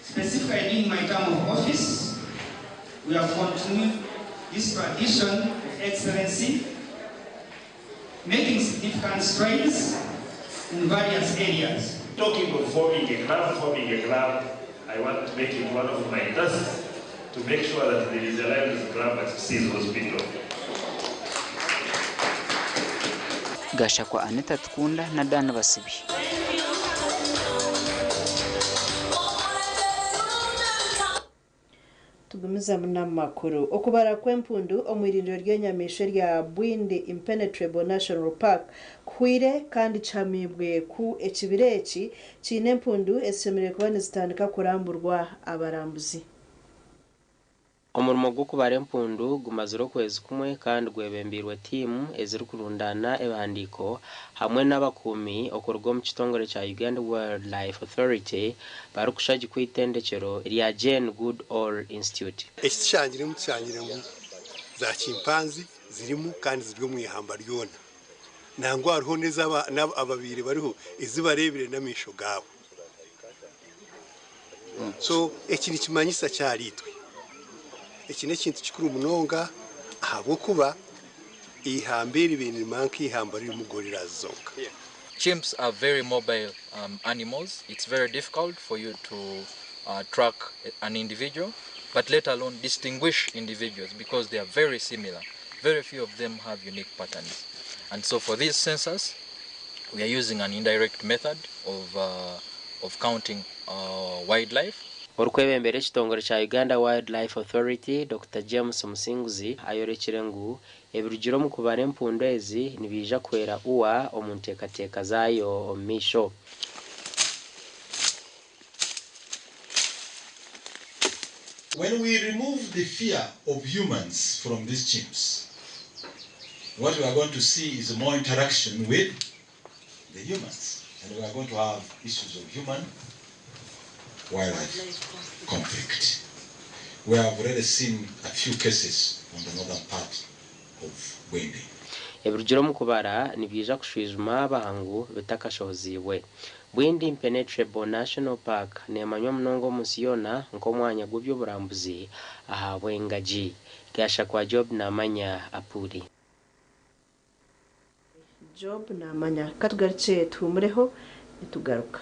Specifically during my term of office, we have continued this tradition of excellency, making significant strides in various areas. Talking of forming a club, I want to make it one of my tasks to make sure that there is a Lions Club at Seas Hospital. Gashakwa Anita Tukunda na Dan Basibi. Tugumiza munamakuru okubara kw'empundu omu irindiro ry'enyamaishwa erya Bwindi Impenetrable National Park kuhwire kandi kihamibwe ku ekibira eki kiine empundu ezishemereire kuba nizitandika kuramburwa abarambuzi. Omurimo gw'okubara empundu gumazire okwezi kumwe kandi gwebembeirwe tiimu ezirikurundaana ebihandiiko hamwe n'abakuumi okuruga omu kitongore kya Uganda Wildlife Authority barikushagikwa eitendekero rya Jane Goodall Institute. Eki tushangiremu tushangire ngu za chimpanzi zirimu kandi ziri omu ihamba ryona. Nangwa hariho ababaire bariho ezibareebire n'amaisho gaabo. So eki nikimanyisa kyariitwe. Eki n'ekintu kikuru munonga ahabw'okuba ihamba eri nirimara nk'ihamba ririmu gorillas zonka. Chimps are very mobile animals. It's very difficult for you to track an individual, but let alone distinguish individuals because they are very similar. Very few of them have unique patterns. And so for this census, we are using an indirect method of counting wildlife. Orikwebembera ekitongore kya Uganda Wildlife Authority Dr James Musinguzi ayorekire ngu ebirugire omu kubara empundu ezi nibiija kuhwera UWA omu nteekateeka zaayo omu maisho. When we remove the fear of humans from these chimps, what we are going to see is more interaction with the humans, and we are going to have issues of human wildlife conflict. We have already seen a few cases on the northern part of Bwindi. Ebirugire omu kubara nibiija kushwijuma abahangu bitakashohoziibwe. Bwindi Impenetrable National Park neemanywa munonga omu nsi yoona nk'omwanya gw'eby'oburambuzi ahabw'engagi. Gashakwa Job Namanya Apuri. Job Namanya katugarukye tuhumureho nitugaruka.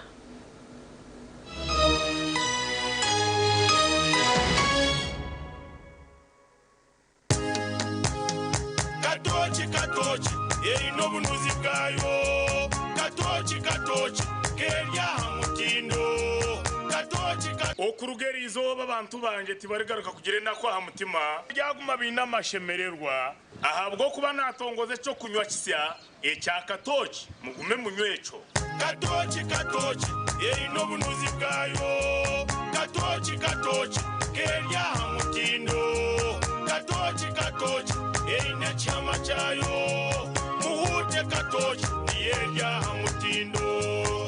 Katochi katochi erina obunuzi bwayo. Katochi katochi kerya mutindo. Katochi okurugera izooba abantu banje tibarigaruka kugira enaku aha mutima. Ryaguma biine amashemererwa ahabw'okuba natongoza ekyokunywa kisya ekya katochi mugume munywe ekyo. Katochi katochi erina obunuzi bwayo. Katochi katochi kerya mutindo. Katochi katochi erina ekyama kyayo. Muhute katochi niyerya mutindo.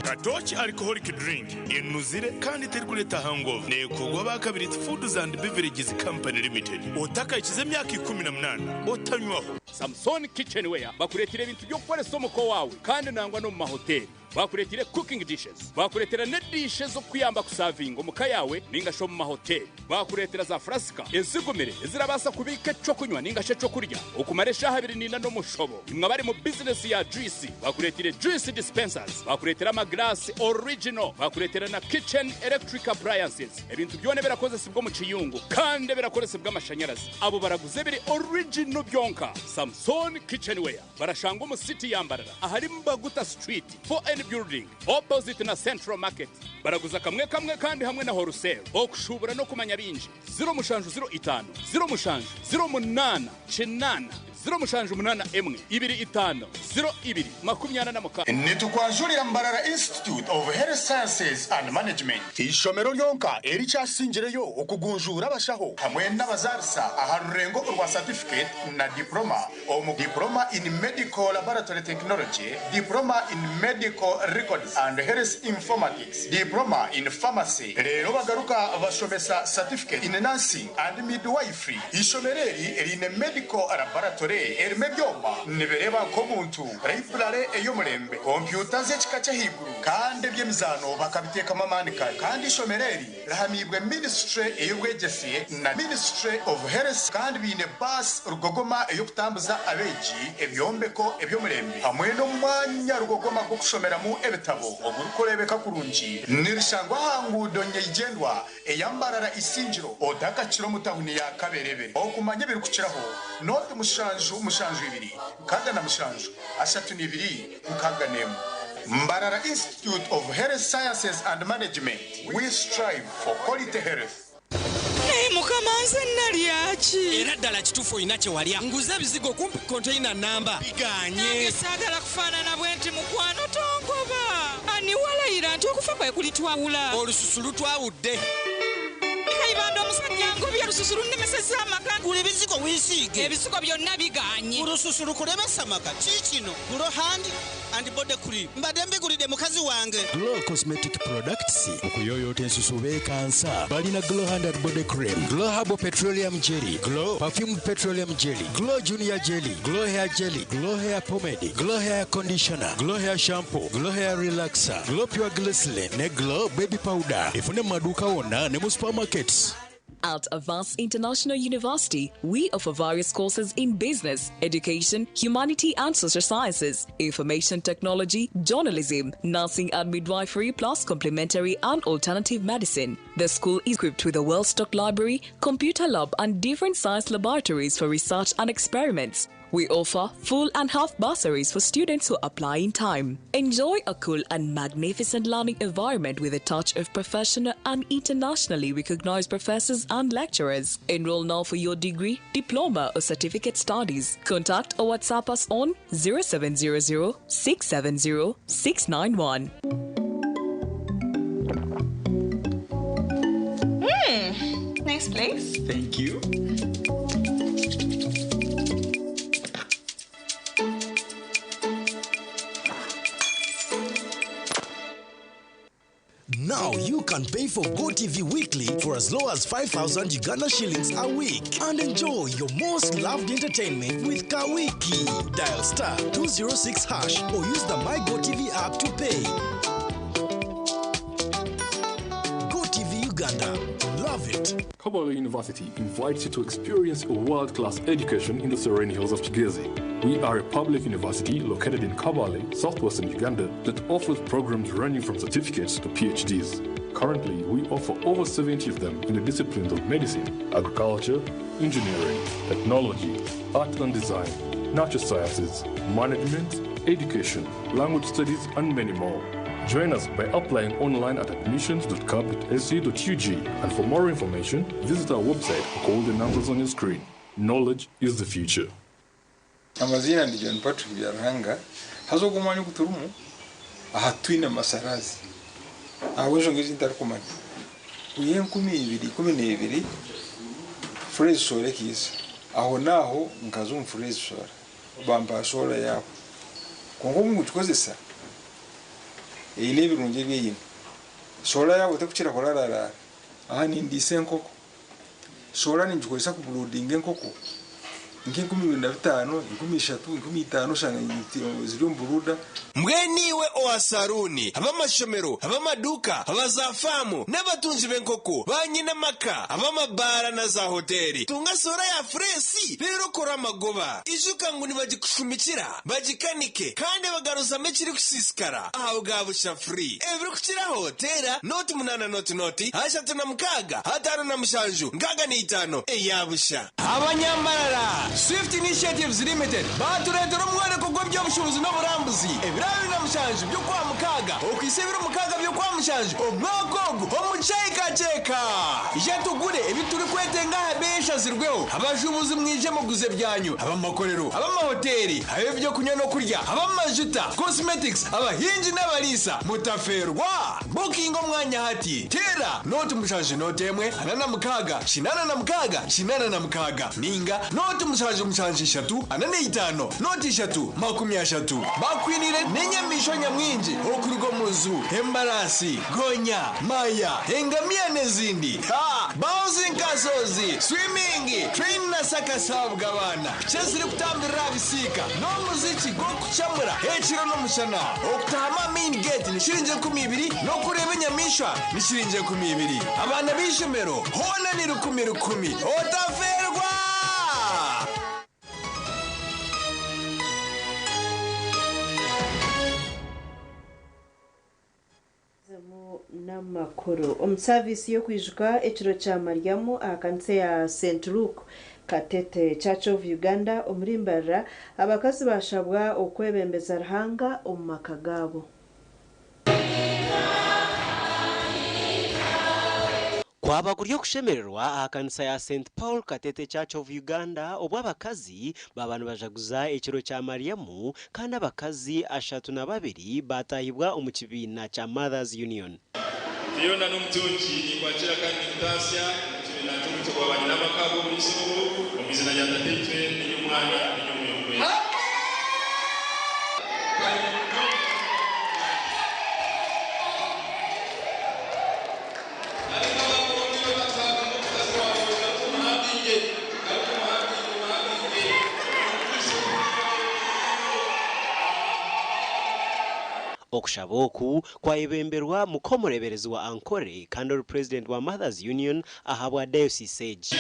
Katochi alcoholic drink enuzire kandi terikuleta hangover nekogwa bakabiri Foods and Beverages Company Limited. Otakayikize emyaka 18 otanywaho. Samson Kitchenware bakuretera ibintu byo gukoresha umuko wawe kandi nangwa no mu mahoteli. Bakureetire cooking dishes, bakureetera n'ediishe ez'okukuyamba kusavinga omu ka yaawe ninga shi omu mahoteri. Bakureetera za furasika ezigumire ezirabaasa kubiika eky'okunywa ninga shi eky'okurya okumara eshaaha abiri n'ina n'omushobo. Imwe abari mu bizinesi ya juyisi, bakureetire juice dispensers, bakureetera amagiraasi original, bakureetera na kitchen electric appliances, ebintu byona ebirakozesibwa omu kiyungu kandi ebirakoresibwa amashanyarazi. Abo baraguza ebiri original byonka. Samson Kitchenware barashangwa omu city ya Mbarara ahari Mbaguta Street, 4N Building, opposite na Central Market. Baraguza kamwe kamwe kandi hamwe na wholesale. Okushuubura n'okumanya bingi, 0705 07 08 8 0781 25 02 46. Nitukwanjurira Mbarara Institute of Health Sciences and Management, eishomero ryonka erikyasingireyo okugunjuura abashaho hamwe n'abazaarisa aha rurengo orwa satifiketi na diploma omu Diploma in Medical Laboratory Technology, Diploma in Medical Records and Health Informatics, Diploma in Pharmacy reero bagaruka bashomesa Certificate in Nursing and Midwifery. Eishomero eri riine Medical Laboratory erimu ebyoma nibireeba nk'omuntu, Library ey'omurembe, kompyuta z'ekika ky'ahaiguru kandi eby'emizaano bakabiteekamu amaani kare kandi eishomero eri Rihamiibwe Minisitule ey'Obwegyese na Ministry of Health kandi baine baasi rugogoma ey'okutambuza abeegi, ebyombeko eby'omurembe hamwe n'omwanya rugogoma gw'okushomeramu ebitabo ogurikureebeka kurungi. Nirishangwa aha nguudo nyeigyendwa eya Mbarara Isingiro otakakira omu tahuni ya Kaberebere. Okumanya ebirikukiraho, nooti mushanju mushanju ibiri 67 32 61. Mbarara Institute of Health Sciences and Management. We strive for quality health. Naye mukama nze nalya ki? Era ddala kituufu olina kye walya. Nguze ebizigo kumpi konteyina nnamba bigaanye. Nange saagala kufaanana bwenti mukwano tongoba. Ani walayira nti okufa kwe kulitwawula? Olususu lutwawudde. Kayibanda omusajja angobye olususu lunnemesezza amaka. Gula ebizigo weesiige. Ebizigo byonna bigaanye. Olususu lukulemesa amaka kiikino. Glow hand and body cream mbadde mbigulidde mukazi wange. Glow Cosmetic Products mu kuyooyoota ensusu beekansa. Balina Glow Hand and Body Cream, Glow Herbal Petroleum Jelly, Glow Perfumed Petroleum Jelly, Glow Junior Jelly, Glow Hair Jelly, Glow Hair Pomade, Glow Hair Conditioner, Glow Hair Shampoo, Glow Hair Relaxer, Glow Pure Glycerin ne Glow Baby Powder. Efune mu maduuka wonna ne mu supermarkets. At Avance International University, we offer various courses in business, education, humanity and social sciences, information technology, journalism, nursing and midwifery, plus complementary and alternative medicine. The school is equipped with a well-stocked library, computer lab and different science laboratories for research and experiments. We offer full and half bursaries for students who apply in time. Enjoy a cool and magnificent learning environment with a touch of professional and internationally recognized professors and lecturers. Enroll now for your degree, diploma, or certificate studies. Contact or WhatsApp us on 0700 670 691. Nice place. Thank you. Now you can pay for GoTV weekly for as low as 5,000 Uganda shillings a week and enjoy your most loved entertainment with Kawiki. Dial star 206 hash or use the My GoTV app to pay. GoTV Uganda. Love it. Kabale University invites you to experience a world-class education in the serene hills of Kigezi. We are a public university located in Kabale, southwestern Uganda, that offers programs ranging from certificates to PhDs. Currently, we offer over 70 of them in the disciplines of medicine, agriculture, engineering, technology, art and design, natural sciences, management, education, language studies, and many more. Join us by applying online at admissions.cab.ac.ug and for more information, visit our website or call the numbers on your screen. Knowledge is the future. Amazina ndi John Patrick Byaruhanga haza ogwo omwanya ogu turimu aha twine amasarazi ahabw'enshonga ezi ntarikumanya omu 2012 Freeze Solar ekiiza aho naaho nkaza omu Freeze Solar bampa solar yaabo kwonka obu nkugikozesa eine ebirungi ebi eine solar yaabo tekukira kurararaara aha nindiisa enkoko solar ningikozesa kuburoodinga enkoko. Nk'e2500, 3000, 5000 oshanga ziri omu buruda. Mbwenu iwe owa saruuni, ab'amashomero, ab'amaduuka, aba zaafaamu, n'abatungi b'enkoko, baanyine amaka, ab'amabaara na zaahoteeri, tunga soora ya fureesi reero okore amagoba. Ijuka ngu nibagikushumikira, bagikanike, kandi bagaruzamu ekirikusiisikara aha bwa busha free. Ebirikukiraho, teera nooti munaana nooti nooti, 36, 57, 65 eya busha. Abanyambarara, Swift Initiatives Limited baatureetera omworeko gw'eby'obushuubuzi n'oburambuzi ebiro 27 by'Okwamukaaga okuhitsya ebiro 6 by'Okwamushanju omwaka ogu omu Kyekakyeka. Ija tugure ebi turikwetenga aha beeyi eshazirweho. Abashuubuzi mwije muguze ebyanyu, ab'amakorero, ab'amahoteeri, ab'eby'okunywa n'okurya, ab'amajuta, cosmetics, abahingi n'abariisa. Mutafeerwa! Bukinga omwanya hati. Teera nooti mushanju nooti emwe ana na mukaaga kinaana na mukaaga kinaana na mukaaga ninga nooti mushanju mushanju ishatu ana na itaano nooti ishatu makumi ashatu. Bakwiniire n'enyamaishwa nyamwingi okuruga omu nju, embaraasi, gonya, maya, engamiya n'ezindi. Ha! Bouncing castles, swimming, train na circus ahabw'abaana, piki ezirikutambirira aha bisiika n'omuziki gw'okucamura ekiro n'omushana. Okutahamu aha main gate ni shiringi 20,000 n'okureeba enyamaishwa ni shiringi 20,000. Abaana b'eishomero hoona ni rukumi rukumi. Otafeerwa! N'amakuru. Omu saaviisi y'okwijuka ekiro kya Mariamu aha kanisa ya St Luke Katete Church of Uganda omuri Mbarara, abakazi baashabwa okwebembeza Ruhanga omu maka gaabo. Kwaba kuri okushemererwa aha kanisa ya St Paul Katete Church of Uganda obu abakazi baaba nibajaguza ekiro kya Mariamu kandi abakazi 32 baataahibwa omu kibiina kya Mothers Union. Fiona n'omutungi, ninkwakira kandi ninkutaasya omu kibiina ky'omutwe gwa banyinamaka ab'oburiisa obu, omu iziina rya Tataitwe, n'ery'Omwana, n'ery'Omwoyo Orikwera. Okushaba oku kwayebemberwa muk'omureeberezi wa Ankole kandi ori purezidenti wa Mothers Union ahabwa dayosiisi egi.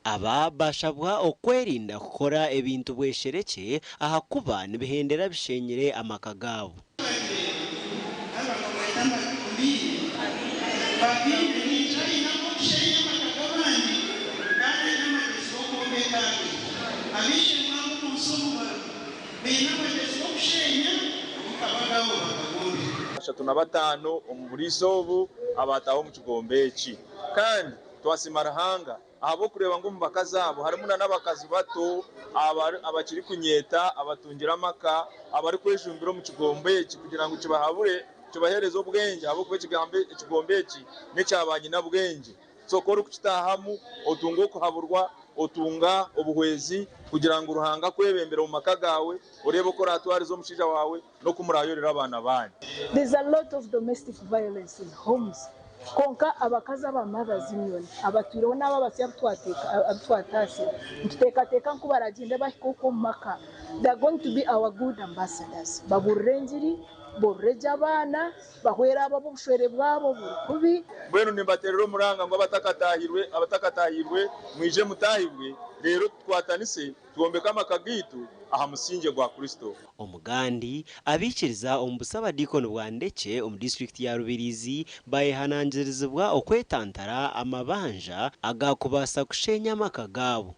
Aba bashabwa okwerinda kukora ebintu bwesherekye ahakuba nibihendera bishenyire amaka gaabo. 35 omu buriisa obu abaataaha omu kigombe eki. Kandi twasiima Ruhanga ahabw'okureeba ngu omu bakazi abo harimu n'abakazi bato abakirikunyeeta, abatungire amaka, abarikwejumbira omu kigombe eki kugira ngu kibahabure, kibaheereze obwengye ahabw'okuba ekigombe eki n'ekya banyinabwengye. So ku orikukitaahamu otunga okuhaburwa, otunga obuhwezi kugira ngu Ruhanga akwebembere omu maka gaawe, oreebe oku oraatwarize omushaija waawe n'oku muraayorere abaana baanyu. There's a lot of domestic violence in homes kwonka abakazi aba Mothers Union abatwireho n'abo abasya abu twataasire nituteekateeka nku baragyende bahike okwo omu maka they are going to be our good ambassadors babuurire engiri, borore gye abaana, bahwere abo abu obushwere bwabo buri kubi. Mbwenu nimbateerera omuranga ngu abatakataahirwe mwije mutaahibwe, reero tukwatanise Twombeke amaka gaitu aha musingye gwa Kristo. Omugandi, abaikiriza omu busabadiikoni bwa Ndekye omu disiturikiti ya Rubirizi bayehanangirizibwa okwetantara amabanja agakubaasa kushenya amaka gaabo.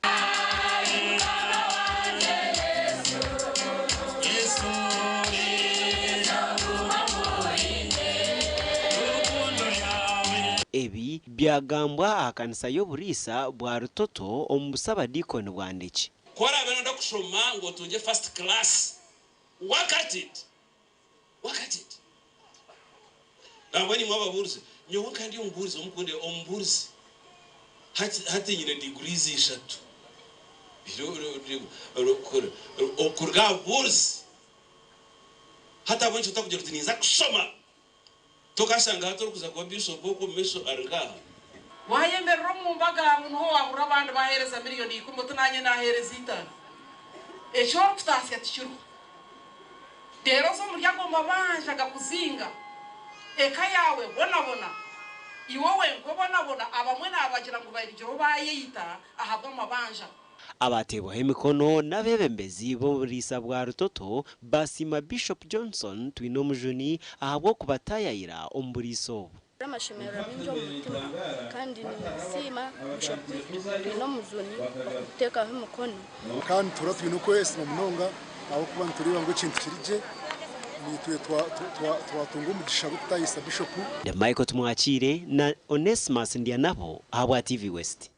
Ebi Byagambwa aha kanisa y'oburiisa bwa Rutoto omu busabadiikoni bwa Ndekye. Ku oraabe nooyenda kushoma ngu otungye first class, work at it, work at it. Nambwenu imwe ababuurizi, nyowe nka ndi omubuurizi omukunde, omubuurizi. Hati nyine degrees ishatu kuruga aha bubuurizi. Hati ahabw'enki otakugira oti ninza kushoma? Tokashanga hati orikuza kuba Bishop okwo omu maisho ari nk'aha. Waayemerera omu mbaga ngu niho waahurira abandi baaheereza 1,000,000 oti naanye naaheereza itaano. Eki orikutaasya tikiriho. Reero oze omuri ago mabanja gakuzinga. Eka yaawe ebonabona, iwe wenka obonabona, abamwe naabagira ngu barigireho baayeita ahabw'amabanja. Abateebwaho emikono n'abeebembezi b'oburiisa bwa Rutoto baasiima Bishop Johnson Twinomujuni ahabw'okubataayaayira omu buriisa obu. Amashemererwa mingi omu mutima kandi ninsiima Bishop Twinomujuni okututeekaho emikono. Kandi nituhurira twine okwesiima munonga ahabw'okuba nitureeba ngu ekintu kiri gye, naitwe twatunga omugisha gw'okutaahisa Bishopu. Michael Tumwakiire na Onesmus Ndyanabo ahabwa TV West.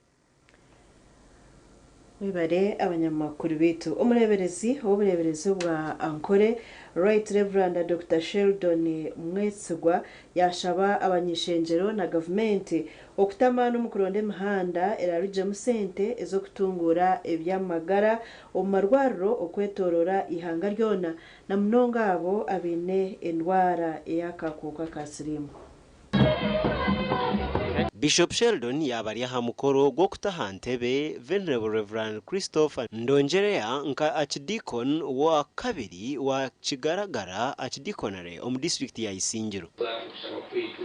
Mwebare abanyamakuru baitu. Omureeberezi w'obureeberezi bwa Ankole, Right Rev. Dokita Sheldon Mwesigwa yaashaba abany'ishengyero na gavumenti okuta amaani omu kuronda emihanda eraarugyemu sente ez'okutunguura eby'amagara omu marwariro okwetooroora eihanga ryona na munonga abo abaine endwara ey'akakooko ka siriimu. Bishop Sheldon yaaba ari aha mukoro gw'okuta aha ntebe Venerable Rev. Christopher Ndongyereya nka Archdeacon wa kabiri wa Kigaragara Archdeaconry omu disiturikiti ya Isingiro. Okushaba kwaitu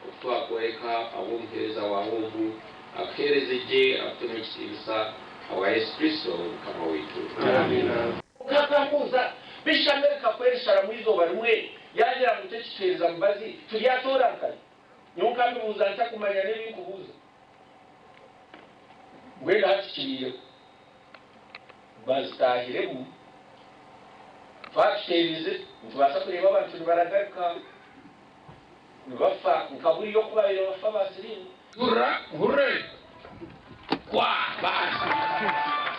oku twakworeka ahabw'omuheereza waawe ogu, akuheereze gye, akutemu ekitiinisa, ahabwa Yesu Kristo Mukama waitu. Amiina. Nkakambuuza, Bishi Amerika ku erisharamu eizooba rimwe yaagira ngu tekituheereza mubazi, turyatoora nkahi? Nyowe nkabibuuza ntakumanya n'ebi nkubuuza. Mbwenu hati kibaireho. Bazitaahiremu, twatuteerize, nitubaasa kureeba abantu nibaragarika, nibafa nka buriya oku baabaire nibafa ba siriimu. Hurra, hurre, kwa, baasi.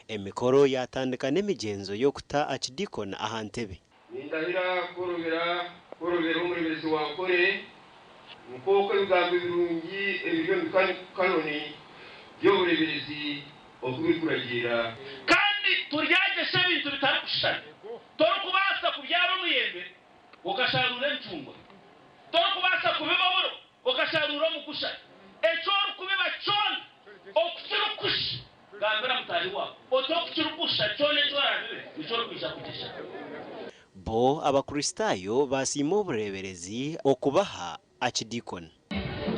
Emikoro yaatandika n'emigyenzo y'okuta Archdeacon aha ntebe. Nindahira kworobera kworobera omureeberezi wa Nkore nk'oku ebigambo ebirungi ebiri omu Kanoni by'obureeberezi oku birikuragiira. Kandi turyagyesha ebintu bitarikushushana. Torikubaasa kubyara omuyembe okasharuura emicungwa. Torikubaasa kubiba oburo okasharuura omugusha. Eki orikubiba kyona oku kirikushusha, gambira mutaahi waawe oti oku kirikushusha kyona eki oraabibe nikyo orikwija kugyesha. Bo Abakristaayo baasiima obureeberezi okubaha Archdeacon.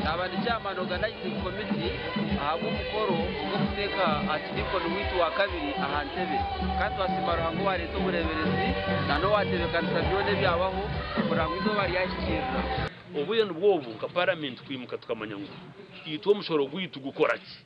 Naaba ndi Chairman Organizing Committee ahabw'omukoro ogw'okuteeka Archdeacon waitu wa kabiri aha ntebe. Kandi twasiima Ruhanga owareeta obureeberezi na n'owatebeekanisa byona ebyabaho kurora ngu eizooba ryahikiirira. Obwire nibwo obu nka paramenti kwimuka tukamanya ngu itwe omushoro gwaitu gukora ki.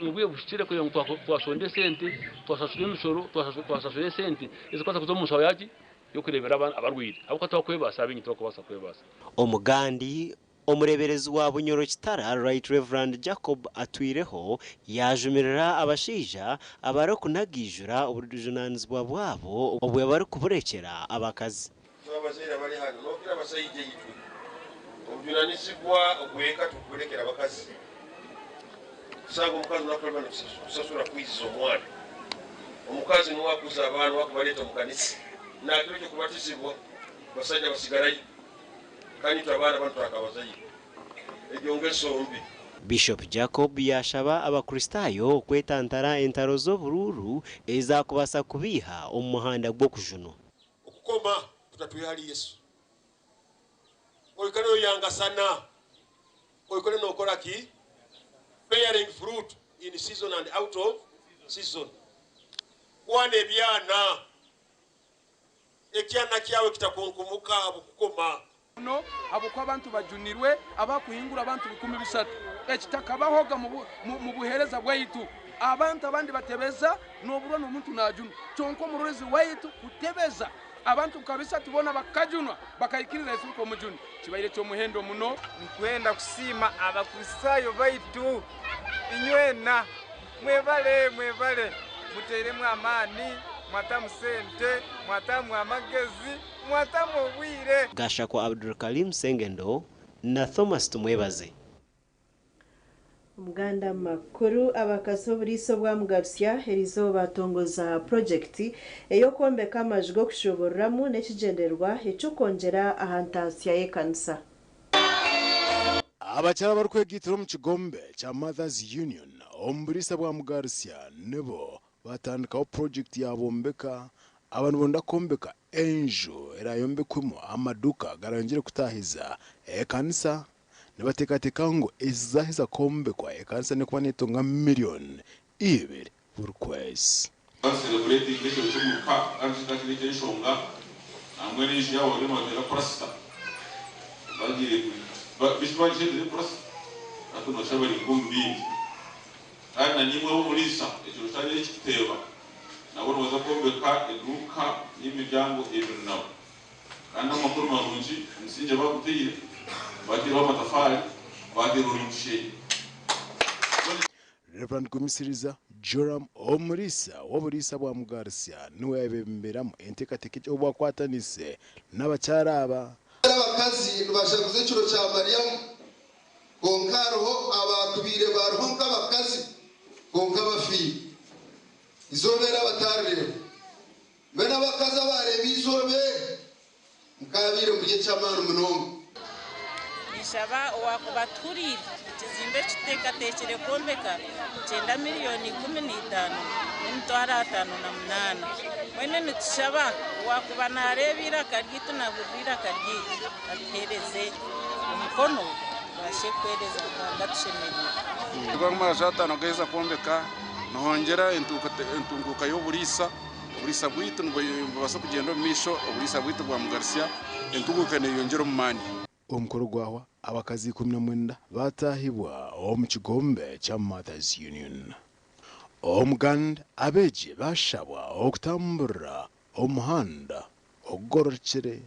Obwire buhikire kureeba ngu twashonda esente, twashashura emishoro, twashashura esente ezikubaasa kuza omu nshaho yaki y'okureebera abarwaire ahabw'okuba tibakwebaasa abaingi tibakubaasa kwebaasa. Omugandi, Omureeberezi wa Bunyoro Kitara Right Rev. Jacob Atwireho yaajumirira abashaija abarikunagiijura obujunaanizibwa bwabo obwe barikuburekyera abakazi. Itwe abazaire abari hanu n'okira abasaija itwe, obujunanizibwa obw'eka tuburekera abakazi. Kusanga omukazi nuwe akurema kusasura kwiziza omwana. Omukazi nuwe akuza abaana, nuwe akubareeta omu kanisa. Nakiro ky'okubatizibwa basaija basigarayo kandi itwe abaana banu twakabazaire. Egyo ngeso mbi. Bishop Jacob yaashaba Abakristaayo okwetantara entaro z'oburuuru ezaakubaasa kubaiha omu muhanda gw'okujunwa. Okukoma kutatwiha hali Yesu. Oikale noyangasana, oikale nokora ki? Bearing fruit in season and out of season. Kwana ebyana, ekyana kyawe kitakunkumuka habw'okukoma. Muno ahabw'okuba abantu bajunirwe abakuhingura abantu 3,000. Ekitakabahoga mu buheereza bwaitu. Abantu abandi batebeza n'oburwa n'omuntu najunwa, kyonka omurorezi waitu kutebeza abantu nka bisatu boona bakajunwa bakaikiriza Yesu nk'omujuni kibaire ky'omuhendo muno. Nitwenda kusiima Abakristaayo baitu inywena. Mwebale, mwebale. Muteiremu amaani, mwatamu sente, mwatamu amagezi, mwatamu obwire. Gashakwa Abdulkalim Sengendo na Thomas Tumwebaze. Omuganda makuru abakazi b'oburiisa obwa Mugarusya eriizooba baatongoza purojekiti ey'okwombeka amaju g'okushuuburiramu n'ekigyendererwa eky'okwongyera aha ntaasya y'ekanisa. Abakyara abarikwegaitira omu kigombe kya Mothers Union omu buriisa bwa Mugarusya nibo batandikaho purojekiti ya Bombeka. Aba nibenda kwombeka enju eraayombekwemu amaduuka garangire kutaahiza ekanisa. Nibateekateeka ngu ezi zaaheza kwombekwa ekanisa n'ekuba neetunga 2 million buri kwezi. Celebrating ekiro ky'omuka kandi kitakiri eky'enshonga nangwa n'enju yaabo bariyo nibateera purasita bagiire bishi bagisheerize purasita hati noshusha bari nk'omu bindi. Kandi na nimwe ab'omuriisa ekiro kyanyu ekikuteeba nabo nibaza kwombeka eduuka y'emiryango ebiri nabo. Kandi amakuru marungi, omusingye baguteire, bateeraho amatafaari, bateeraho n'omusheenyi. Rev. Gumisiriza Joram omuriisa w'oburiisa bwa Mugarusya niwe yayebemberamu enteekateeka egi obu akwatanise n'abakyara aba. Abakazi nibashaguza ekiro kya Mariamu, kwonka hariho abakubaire bariho nk'abakazi kwonka bafiire. Izooba eri abatarireeba. Mbwenu abakazi abareeba izooba eri mukabaire muri eky'amaani munonga. Nishaba owakuba tuhuriire ekizimbe ekituteekateekire kwombeka 9,015,508. Mbwenu nitushaba owakuba naareeba eiraka ryaitu nahurira eiraka ryaitu atuheereze omukono tubashe kuheereza Ruhanga tushemereirwe. Amaju 5 gaheza kwombeka nihongyera entunguka y'oburiisa. Oburiisa bwaitu nibubaasa kugyenda omu maisho. Oburiisa bwaitu bwa Mugarusya, entunguka neyongyera omu maani. Omukoro gwahwa, abakazi 19 batahibwa omu kigombe kya Mothers Union. Omuganda abeegi bashabwa okutamburira omuhanda ogugororokire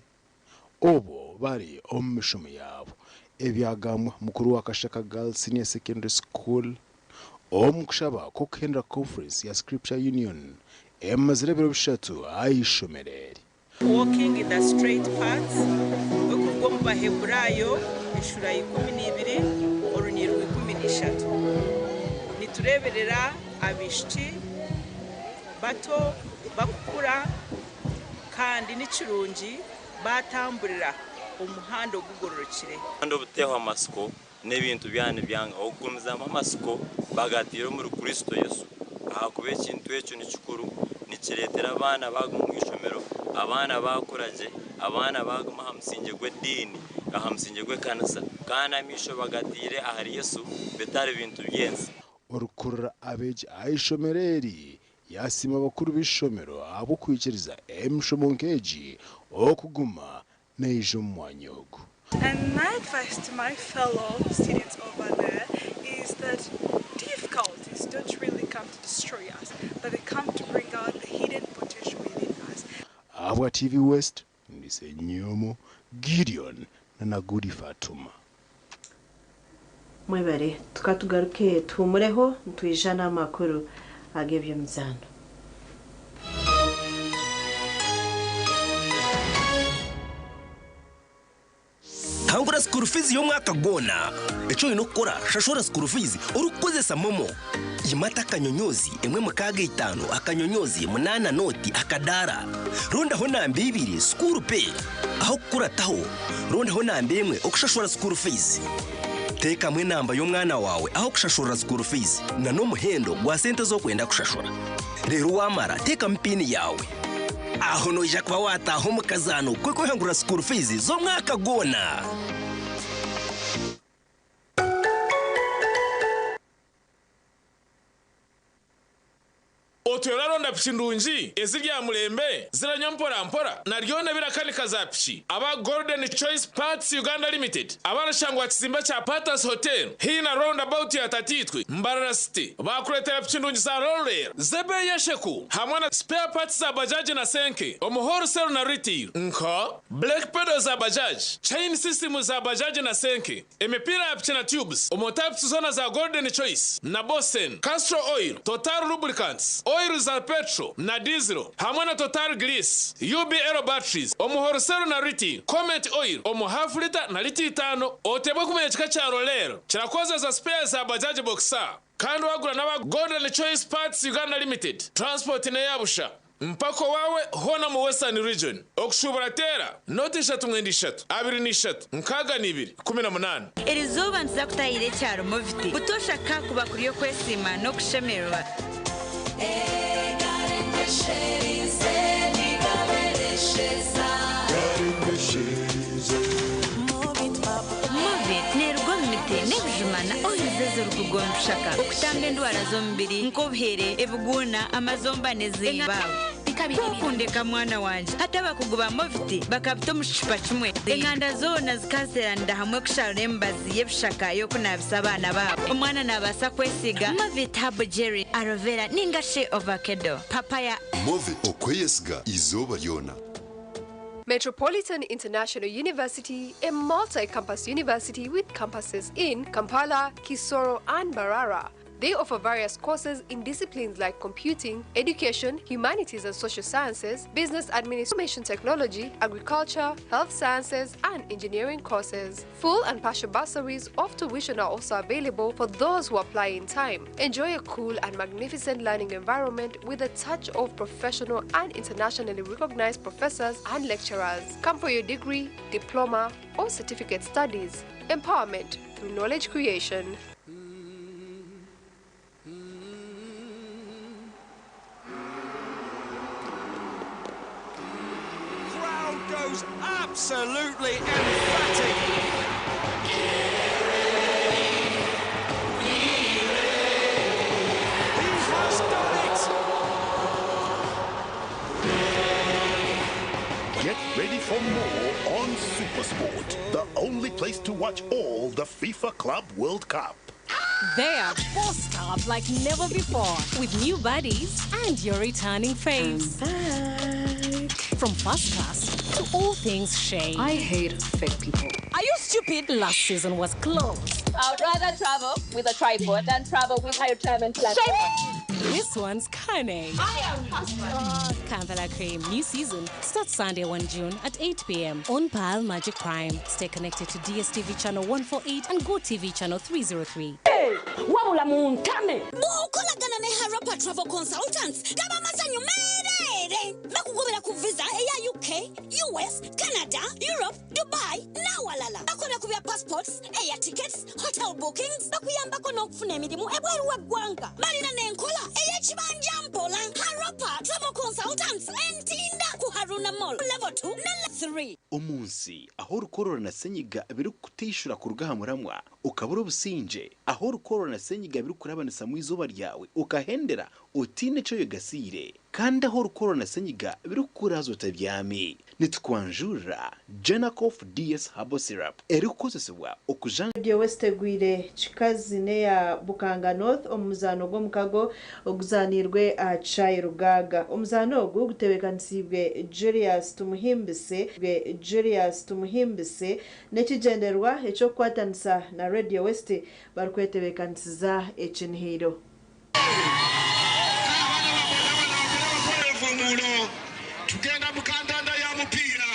obwo bari omu mishomo yaabo. Ebyagambwa mukuru wa Kashaka Girls Senior Secondary School omu kushaba kw'okuhendera conference ya Scripture Union emazire ebiro 3 aha ishomero eri. Walking in the Straight Path, okuruga omu Baheburayo eshura 12 orunyiriri rwa 13. Nitureeberera abaishiki bato bakukura, kandi ni kirungi batamburira omuhanda ogugororokire. Kandi obutehwa amasiko n'ebintu byana byanga okugumizamu amasiko bagatire omuri Kristo Yesu, ahakuba ekintu ekyo ni kikuru, nikireetera abaana baguma omu ishomero, abaana bakura gye, abaana baguma aha musingye gw'ediini, aha musingye gw'ekanisa, kandi amaisho bagatiire ahari Yesu bitari bintu by'ensi. Orukurura abeegi aha ishomero eri yasiima abakuru b'ishomero ahabw'okwikiriza emishomo nk'egi okuguma neija omu mwanya ogu. And my advice to my fellow students over there is that difficulties don't really come to destroy us, but they come to bring out the hidden potential within us. Ahabwa TV West, ndi Senyomo Gideon na Nagudi Fatuma. Mwebare, tukatugaruke tuhumureho, ntwija n'amakuru ag'eby'emizaano. Hangura school fees y'omwaka gwona. Ekyo olina okukora, shashura school fees orikukozesa MoMo. Yimata *165*80 akadaara, rondaho namba 2, school pay. Aho kukurataho rondaho namba 1, okushashura school fees. Teekamu enamba y'omwana waawe aho kushashurira school fees na n'omuhendo gwa sente z'okwenda kushashura. Reero wamara teekamu PIN yaawe. Aho noija kuba wataaha omu kazaano k'okwehangurira school fees z'omwaka gwona. Otwire oraronda piki ndungi eziri aha murembe, ziranywa mpora mpora na ryona ebirakanika za piki? Aba Golden Choice Parts Uganda Limited abarashangwa aha kizimbe kya Patas Hotel haihi na Round About ya Tatiitwe, Mbarara City, baakureetera piki ndungi za Roller z'ebeeyi esheku hamwe na spare parts za Bajaj na Senke omu wholesale na retail nka brake pedal za Bajaj, chain system za Bajaj na Senke, emipiira ya piki na tubes omu types zoona za Golden Choice na Bosen, Castrol Oil, Total Lubricants, oil za petrol na diesel hamwe na Total Grease, UBL batteries, omu wholesale na retail, Comet oil omu half liter na lita 5, otebwe kumenya kika kya Rolero kirakozesa spares za Bajaj Boxer. Kandi wagura n'aba Golden Choice Parts Uganda Limited, transport neyabusha mpako wawe hona mu Western Region. Okushubura tera noti 3 9 3 23 62 18. Eri zooba nituza kutahira ekyaro Moviti butoosha kakuba kuri okwesiima n'okushemererwa. Movit neeruga omu miti n'ebijuma na oils ezirikuruga omu bishaka okutamba endwara z'omubiri nk'obuhere, ebiguuna, amazomba n'ezindi. Kwokundeka mwana wangye hati abakugu ba Movit bakabita omu kicupa kimwe. Enganda zoona zikazeeranira hamwe kusharura emibazi y'ebishaka y'okunaabisa abaana baabo. Omwana naabaasa kwesiiga Movit Herbal Jelly, Aloe Vera ninga shi Ovakedo, Papaya. Movit okweyesiga izooba ryona. Metropolitan International University, a multi-campus university with campuses in Kampala, Kisoro, and Mbarara. They offer various courses in disciplines like computing, education, humanities and social sciences, business administration technology, agriculture, health sciences, and engineering courses. Full and partial bursaries of tuition are also available for those who apply in time. Enjoy a cool and magnificent learning environment with a touch of professional and internationally recognized professors and lecturers. Come for your degree, diploma, or certificate studies. Empowerment through knowledge creation. Crowd goes absolutely emphatic. He has done it! Get ready for more on SuperSport, the only place to watch all the FIFA Club World Cup. They are bossed up like never before with new buddies and your returning faves. From first class to all things shade. I hate fake people. Are you stupid? Last season was close. I'd rather travel with a tripod than travel with a retirement plan. This one's cunning. I am passport. Kampala Cream, new season starts Sunday 1 June at 8 p.m. on Pearl Magic Prime. Stay connected to DSTV channel 148 and GoTV channel 303. Wabula muntame. Bw'okolagana ne Harapa Travel Consultants gaba masanyu meereere. Bakugobera ku visa eya UK, US, Canada, Europe, Dubai n'awalala. Bakola ku bya passports, air tickets, hotel bookings, bakuyambako n'okufuna emirimu ebweru w'eggwanga. Balina n'enkola ey'ekibanja mpola. Harapa Travel Consultants entinda ku Haruna Mall level 2 ne level 3. Omunsi aho orukorora na senyiga birikutishura kuruga aha muramwa ukabura obusinge, aho orukorora na senyiga birikurabanisa izooba ryawe ukahendera otiine ekyo oyegasiire, kandi aho orukorora na senyiga birikukuraza otabyami, nitukwanjurira Genacof DS Herbal Syrup erikukozesebwa okujanja Radio West egwire Kikazi neya Bukanga North omu muzaano gw'omukago oguzanirwe aha Chai Rugaga. Omuzaano ogu gutebeekanisiibwe Julius Tumuhimbise bwe Julius Tumuhimbise n'ekigyenderwa eky'okukwatanisa na Radio West barikwetebeekanisiza ekinihiro. Tugenda mukandanda ya mupiira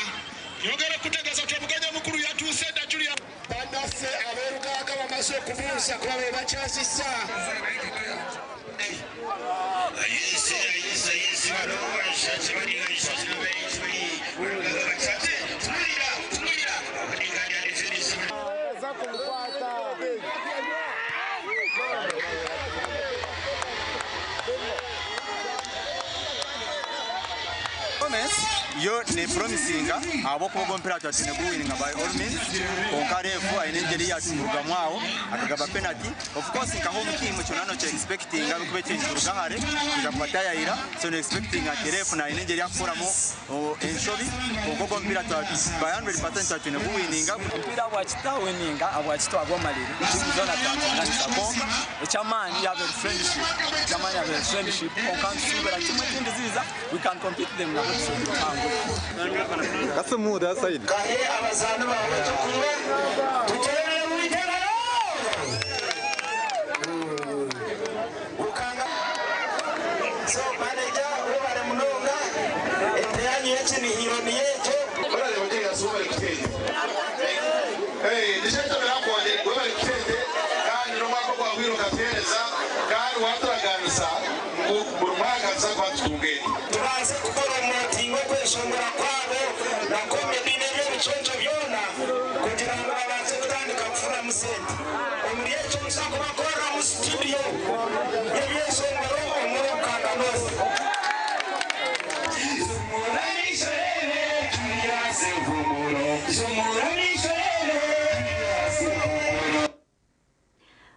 yongera okutegeeza nti omugenyi omukulu yatuuse dda Julia. Bannaffe ab'Erugaga bamaze okubuuza kuba be bakyazizza. Yo ne promisinga ahabw'okuba ogwo omupiira twatwine guwininga by all means, konka refu aine engeri yaturugamu aho akagaba penalty. Of course nka home team kyona nokye expectinga bikuba ekintu hare kuja kubatayayira, so ne expectinga nti refu naine engeri yakukoramu enshobi, konka ogwo omupiira by 100% twatwine guwininga. Omupiira bwakitawininga abwakitwagwamalire tiimu zoona twatunganisa, konka ekyamaani yabeere friendship, ekyamaani yabeere friendship, konka ntusuubira kimwe ekindi ziiza we can compete them nabo tusobora kuhangura. That's mood that side. Abazaani bawe tukure tuterere mu iterero. So manager kurugamu sente. Omuri ekyo nituza kubakoreramu situdiyo y'ebyeshongoro omuri Rukanga North.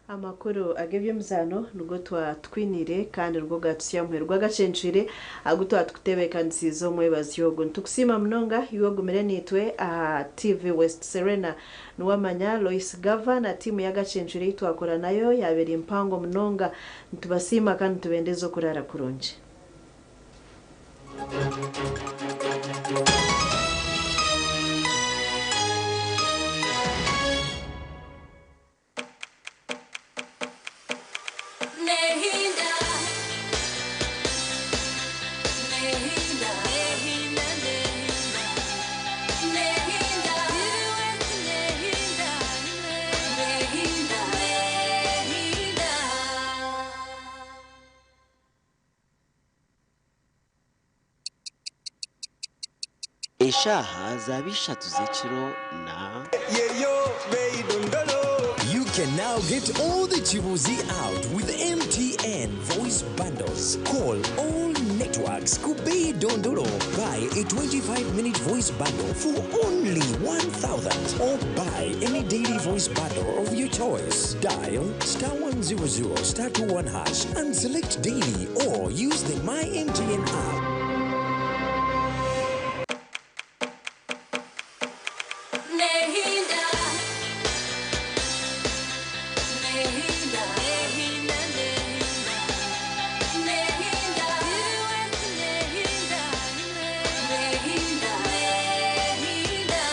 Amakuru ag'eby'emizaano nigo twatwiniire kandi nigo gatutsya aha muheru gw'agacencwire agu twatukutebeekanisiize omwebazyo ogu. Nitukusiima munonga iwe ogumire naitwe aha TV West Serena. Niwamanya Lois Gava na tiimu y'agacencwire ei twakora nayo yaaba eri mpango munonga. Nitubasiima kandi nitubendeza okuraara kurungi. Nehinda, nehinda, nehinda, nehinda, nehinda, nehinda, nehinda. Eshaaha zaaba ishatu z'ekiro na. You can now get all the Chibuzi out with MTN voice bundles. Call all networks. Kubei Dondolo. Buy a 25-minute voice bundle for only 1,000 or buy any daily voice bundle of your choice. Dial star 100 star 21 hash and select daily or use the My MTN app. Nehinda, nehinda, nehinda, nehinda, nehinda, nehinda, nehinda.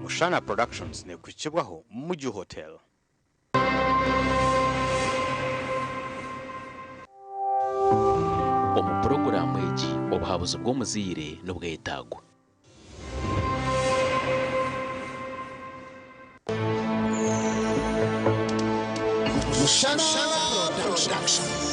Mushana Productions nekukibwaho Muju Hotel. Omu puroguraamu egi obuhabuzi bw'omuzaire nibwetaagwa. Mushana Productions.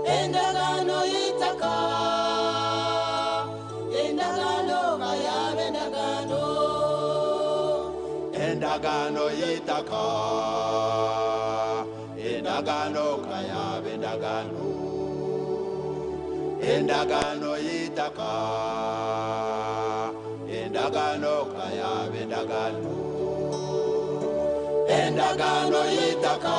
Endagaano y'eitaka, endagaano kayaaba endagaano. Endagaano y'eitaka, endagaano kayaaba endagaano. Endagaano y'eitaka, endagaano kayaaba endagaano. Endagaano y'eitaka,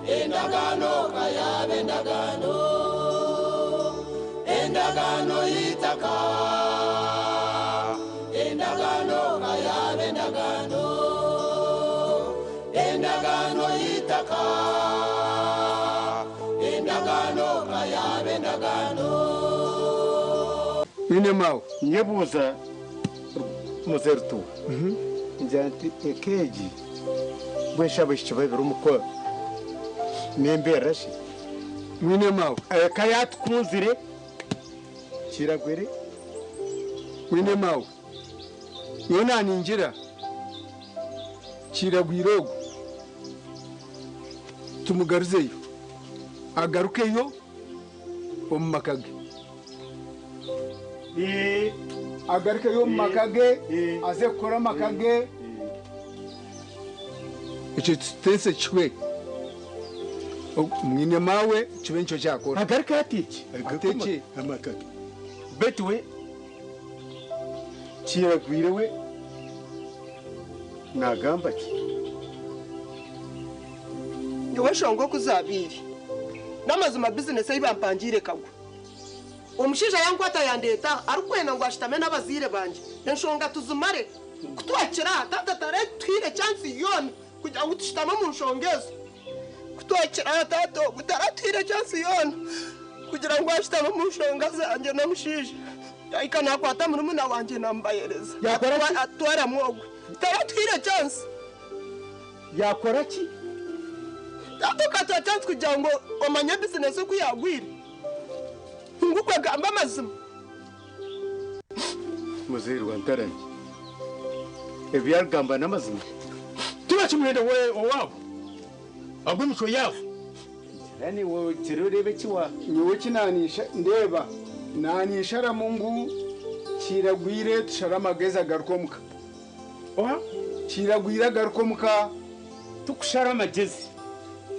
endagaano kayaaba endagaano. Endagaano y'eitaka, endagaano kayaaba endagaano. Endagaano y'eitaka, endagaano kayaaba endagaano. Mwine mawe nyebuuza muzerutu ngira nti ekeegi bweshabo ekiba ebiri omukoro nembeera shi Mwine mawe eka yatukunzire kiragwire. Mwine mawe nyowe naningira kiragwire ogu tumugaruzeyo agarukeyo omu maka ge, agarukeyo omu maka ge, aze kukora amaka ge. Ekyo kitense kiwe mwine mawe kibe nikyo kyakora. Agaruke atiki ateki amaka ge betu we kiragwire we nagamba ki? Nyowe nshonga okuzabiire n'amazima bizinesi ei bampangiire kagwa. Omushaija yankwata yandeeta arikwenda ngu ashutame n'abazaire bangye enshonga tuzimare kutwakira tata taretuhiire chansi yoona kugira ngu tushutame omu nshonga ezo. Twakira taata ogu taratuhire chansi yoona kugira ngu ashitame omu nshonga zangye n'omushaija. Yahika nakwata murumuna wangye namubayereza. Atwaramu ogwe. Taratuhire chansi. Yakora ki? Taata okatuha chansi kugira ngu omanye bizinesi oku yagwire. Ngu kwegamba amazima. Muzeeyi Rwantarangi, ebi arikugamba n'amazima. Tibakimwenda we owaabo, ahabw'emicwe yaabo. Naiwe gira oreebe eki wa. Nyowe eki nanisha ndeeba nanisharamu ngu kiragwire tushare amagezi agaruke omuka. Oha? Kiragwire agaruke omuka. Tukushara amagezi,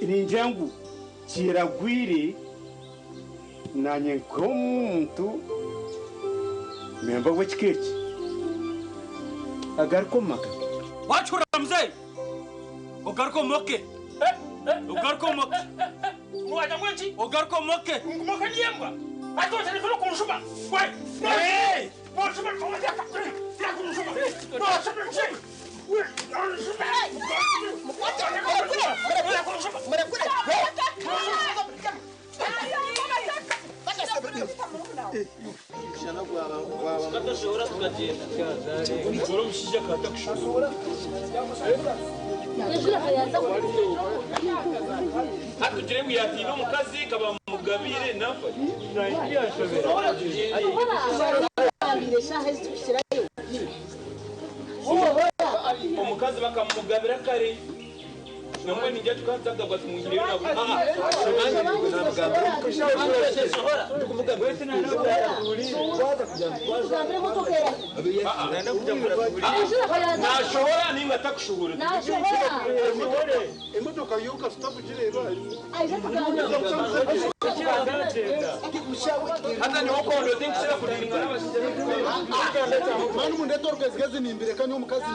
ningira ngu kiragwire nanye nk'omuntu memba w'ekika eki agaruke omu maka ge. Wacura mzee, ogaruke omoke, ogaruke omoke, Wajya mwinshi? ogaruke omoke. Ngumoke niyembwa. Atocha nifuna kunshuma. We. Hey! Bonshuma kunshuma. Bonshuma. We. Tukatashobora tukagenda. Umugore omushaija akatakushobora. Hatugire ngu yatiina omukazi kabamugabire nafa. Omukazi bakamugabira kare. Namwe ninjya tukanzagabwa tumwihireyo nabo. Nashohora ninga atakushohora. Emotoka yoka sitakugireeba. Hata niwokondo tinkushira kuringa n'abashaija. Mani mundete orugezigezi nimbireka nyowe omukazi ni.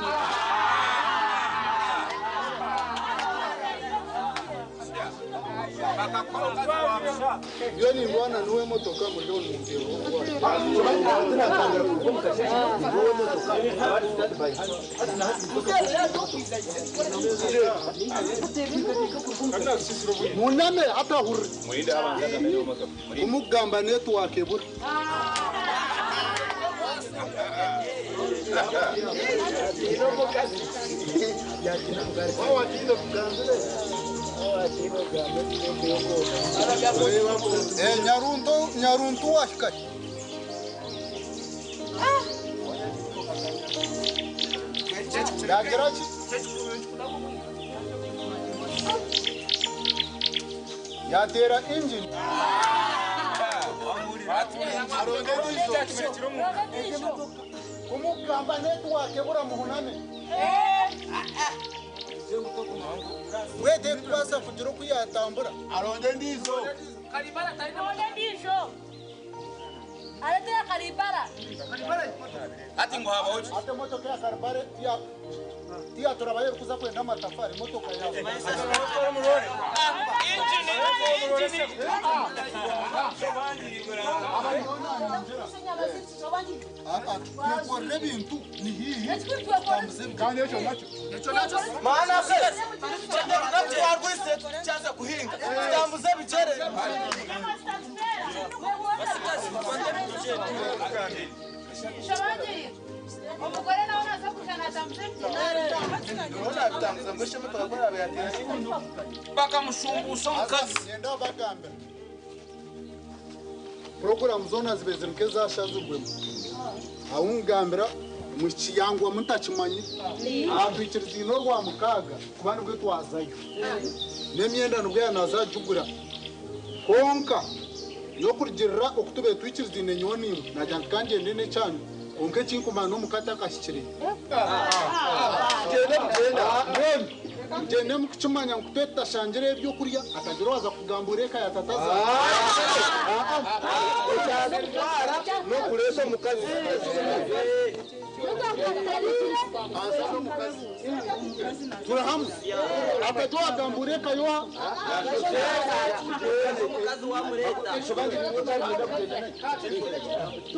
Iyo nindwana niwe motoka muri omu muname atahurire kumugamba netiwaka ebura. Nyaruntu, nyaruntu wahika. Yagira ki? Yatera engine. Kumugamba netiwaka ebura muhuname. Wete kubasa kugira oku yatambura. Aronde ndizo. Aronde ndizo. Aretera karibara. Ati ngo habaho ki? Ate motoka ya karibare tiya tiya turabaye kuza kwenda amatafari motoka yawe. Twekorera ebintu ni hihi. Kandi ekyo nakyo. Maana se twarwise cyaza kuhinga tutambuze bigere. Umugore nawe naza kujana atambuze Bakamushumbusha omukazi. Ngenda bagambira. Programu zona zibe ziri nk'ezashazirwemu. Aho ngambira mukiyangwa mutakimanyi. Atwikiriza ino rwa mukaga kuba nibwo twazayo. N'emyenda nibwo yanazajugura. Konka n'okurugirira okutube twikiriza ine nyowe nimwe nagira nti kangyende n'ekyanyu konka ekinkumanya n'omukati akahikire. Mugende mukukimanya ngu twetashangire ebyokurya atagira owaza kugambura eka ya tata zange. N'okureeta omukazi. Azaza omukazi. Turi hamwe. Atagira owagambura eka yoha.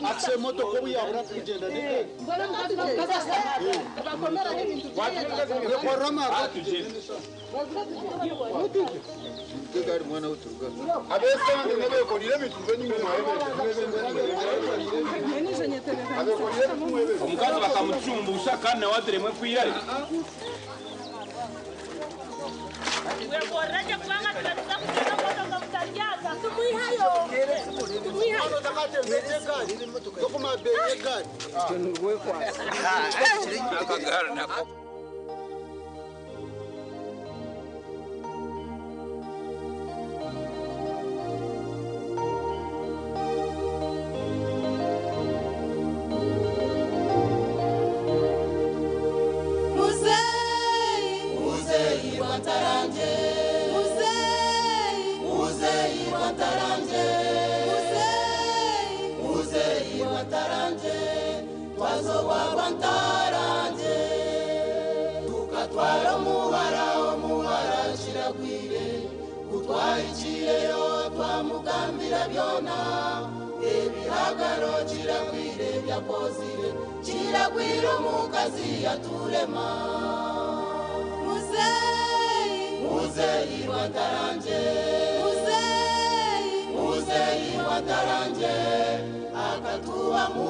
Akise emotoka obu yabura tukugyenda n'eka. Wekorera amazi. egari mwana uturuga abesange nebekolire ebintu Omukazi bakamucumbusha kandi nawe atiremwe kwirare. Akagari nako. Muzeyi, Muzeyi wataranje muzeyi, Muzeyi wataranje muzeyi, Muzeyi wataranje twazowa rwantaranje tukatwara omuhara omuhara kiragwire kutwahikireyo twamugambira byona ebihagaro kiragwire byakozire kiragwire omukazi yaturema muzeyi, Muzeyi wataranje muzeyi, Muzeyi wataranje akatubamu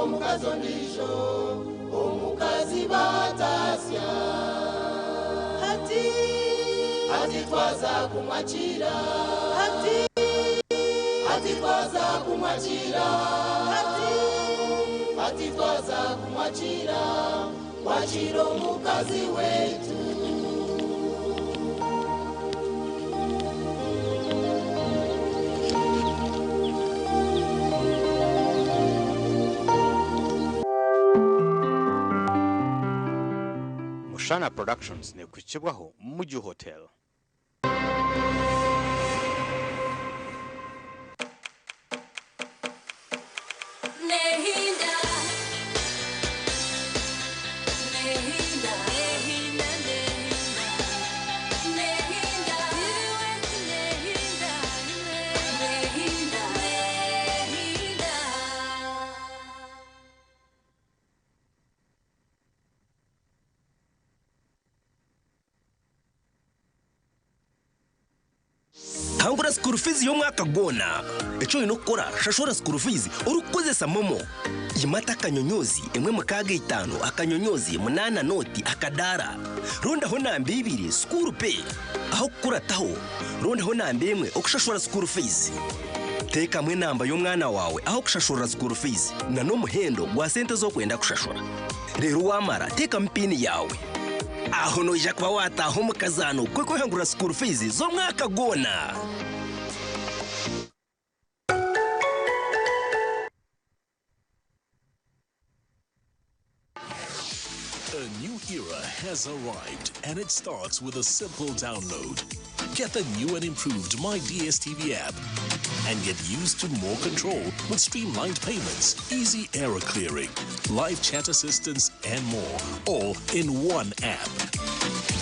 omukazi ondijo omukazi batasya hati, hati twaza kumwakira hati, hati twaza kumwakira hati, hati twaza kumwakira kwakira omukazi wetu. Mushana Productions nekukibwaho Muju Hotel. Nehinda, nehinda, nehinda, nehinda, nehinda, nehinda, nehinda. Hangura school fees y'omwaka gwona. Ekyo olina okukora, shashura school fees orikukozesa momo. Yimata akanyonyozi 165 akanyonyozi 8 noti akadaara. Rondaho namba 2 school pay. Aho kukurataho rondaho namba 1 okushashura school fees. Teekamu enamba y'omwana wawe aho kushashurira school fees na n'omuhendo gwa sente z'okwenda kushashura. Reero wamara teekamu pini yawe. Aho noija kuba wataha omu kazaano k'okwehangurira school fees z'omwaka gwona. A new era has arrived, and it starts with a simple download. Get the new and improved My DSTV app and get used to more control with streamlined payments, easy error clearing, live chat assistance, and more, all in one app.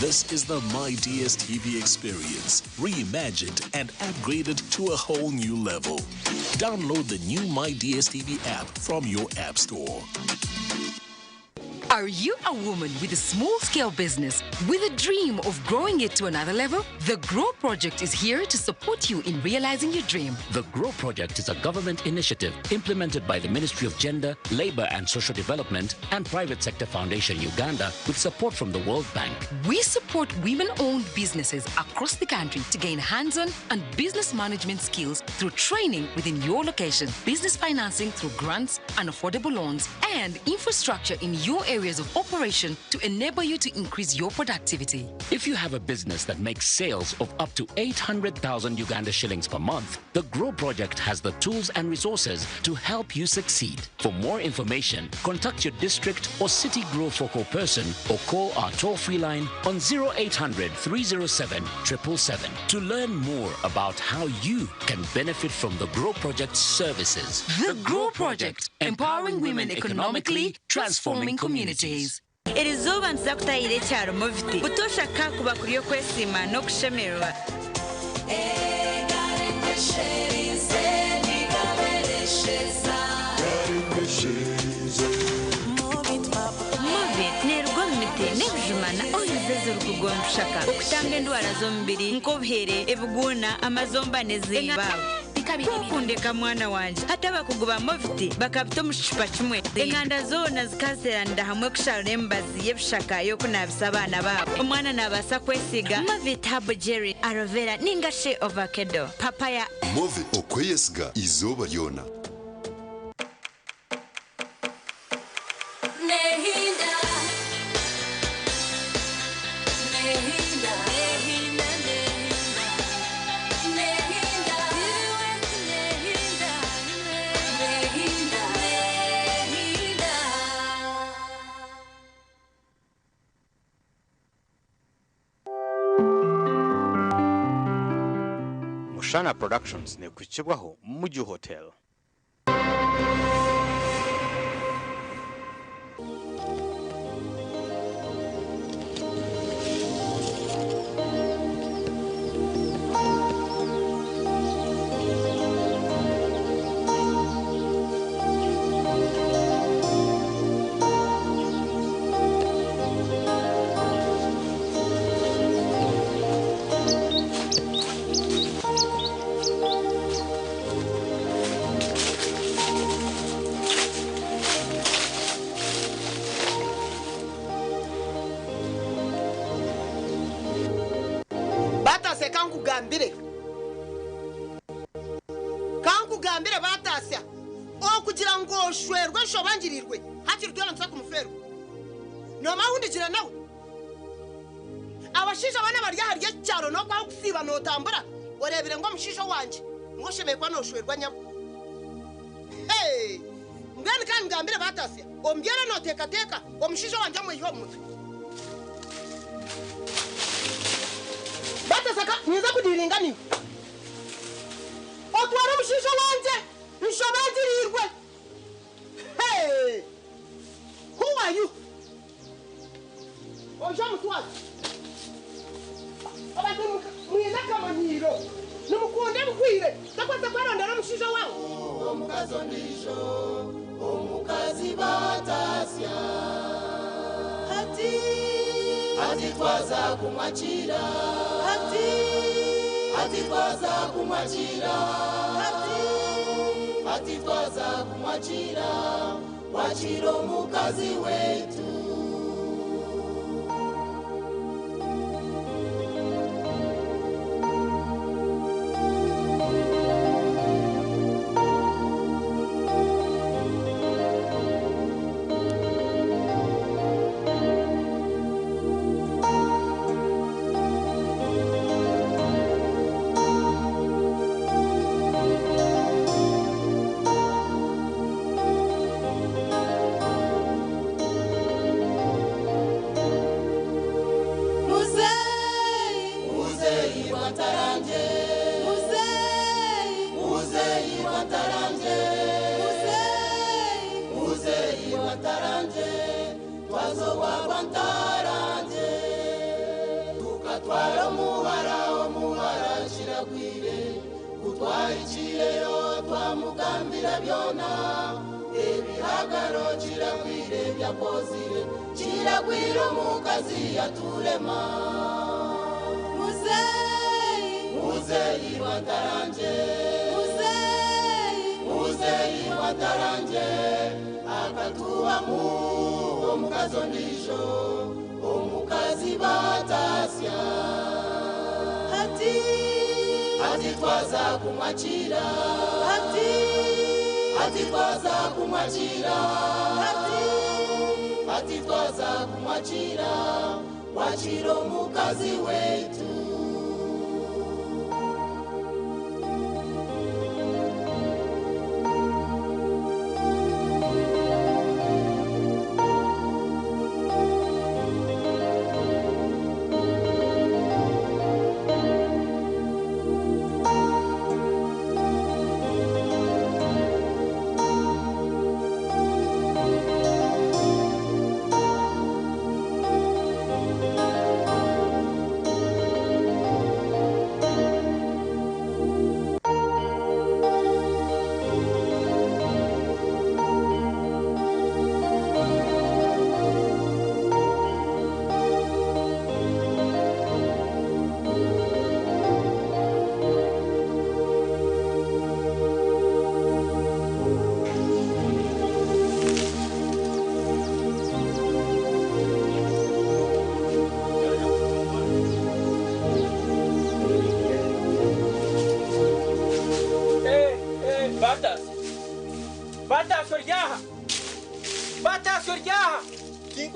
This is the My DSTV experience, reimagined and upgraded to a whole new level. Download the new My DSTV app from your app store. Are you a woman with a small scale business with a dream of growing it to another level? The Grow Project is here to support you in realizing your dream. The GROW Project is a government initiative implemented by the Ministry of Gender, Labor and Social Development and Private Sector Foundation Uganda with support from the World Bank. We support women owned businesses across the country to gain hands on and business management skills through training within your location, business financing through grants and affordable loans, and infrastructure in your areas of operation to enable you to increase your productivity. If you have a business that makes sales of up to 800,000 Uganda shillings per month, the GROW Project has the tools and resources to help you succeed. For more information, contact your district or city GROW focal person or call our toll-free line on 0800 307 777 to learn more about how you can benefit from the GROW Project's services. The GROW Project, empowering women economically, transforming communities. Eri zuba nza kutahira ekyaro Moviti butosha kakuba kuri okwesiima n'okushemererwa. Movit neeruga omu miti n'ebijuma na oyirizi ezirikugondushaka. Ekutanga endwara z'omubiri nk'obuhere, ebiguuna, amazomba n'ezindi. Kukundeka mwana wangye. Hati abakugu ba Movit bakabita omu kicupa kimwe. Enganda zoona zikazeeranira hamwe kusharura emibazi y'ebishaka y'okunaabisa abaana baabo. Omwana naabaasa kwesiiga Movit Herbal Jelly, Aloe Vera ninga shi Ovakedo, Papaya. Movit okweyesiga izooba ryona. Nehinda, nehinda, nehinda, nehinda, nehinda, nehinda, nehinda. Mushana Productions nekukibwaho Muju Hotel. Batasya kankugambire kankugambire batasya okugira ngu oshwerwe nshobangirirwe hakiri twena nituza kumuferwa nomahundigira nawe abashaija bana bari ahari ekyaro nokwaho kusiiba notambura orebire ngu omushaija wangye niwe oshemereire kuba noshwerwa nyabo. Hey! Mbwenu kandi ngambire batasya omubyere noteekateeka omushaija wangye omwihe omu mutwe. Batasaka ninza kudiringa niwe otware omushaija wangye nshobangirirwe. Hey! Who are you? Oje omutware. Abantu mwine akamanyiiro nimukunde buhwire takwasa kwerondera omushaija wawe. Omukazi ondiijo omukazi batasya hati hati twaza kumwakira hati hati twaza kumwakira hati hati twaza kumwakira wakira omukazi wetu. Muzeyi, Muzeyi wataranje, muzeyi, muzeyi wataranje, muzeyi, muzeyi wataranje, twazowa kwantaranje, tukatwara omuhara omuhara kiragwire, kutwahikireyo twamugambira byona, ebihagaro kiragwire byakozire, kiragwire omukazi yaturema. Muzeyi, Muzeyi wataranje, muzeyi, muzeyi wataranje, akatuhamu omukazi ondiijo, omukazi batasya. Hati, hati twaza kumwakira, hati, hati twaza kumwakira, hati, hati twaza kumwakira, wakira omukazi wetu.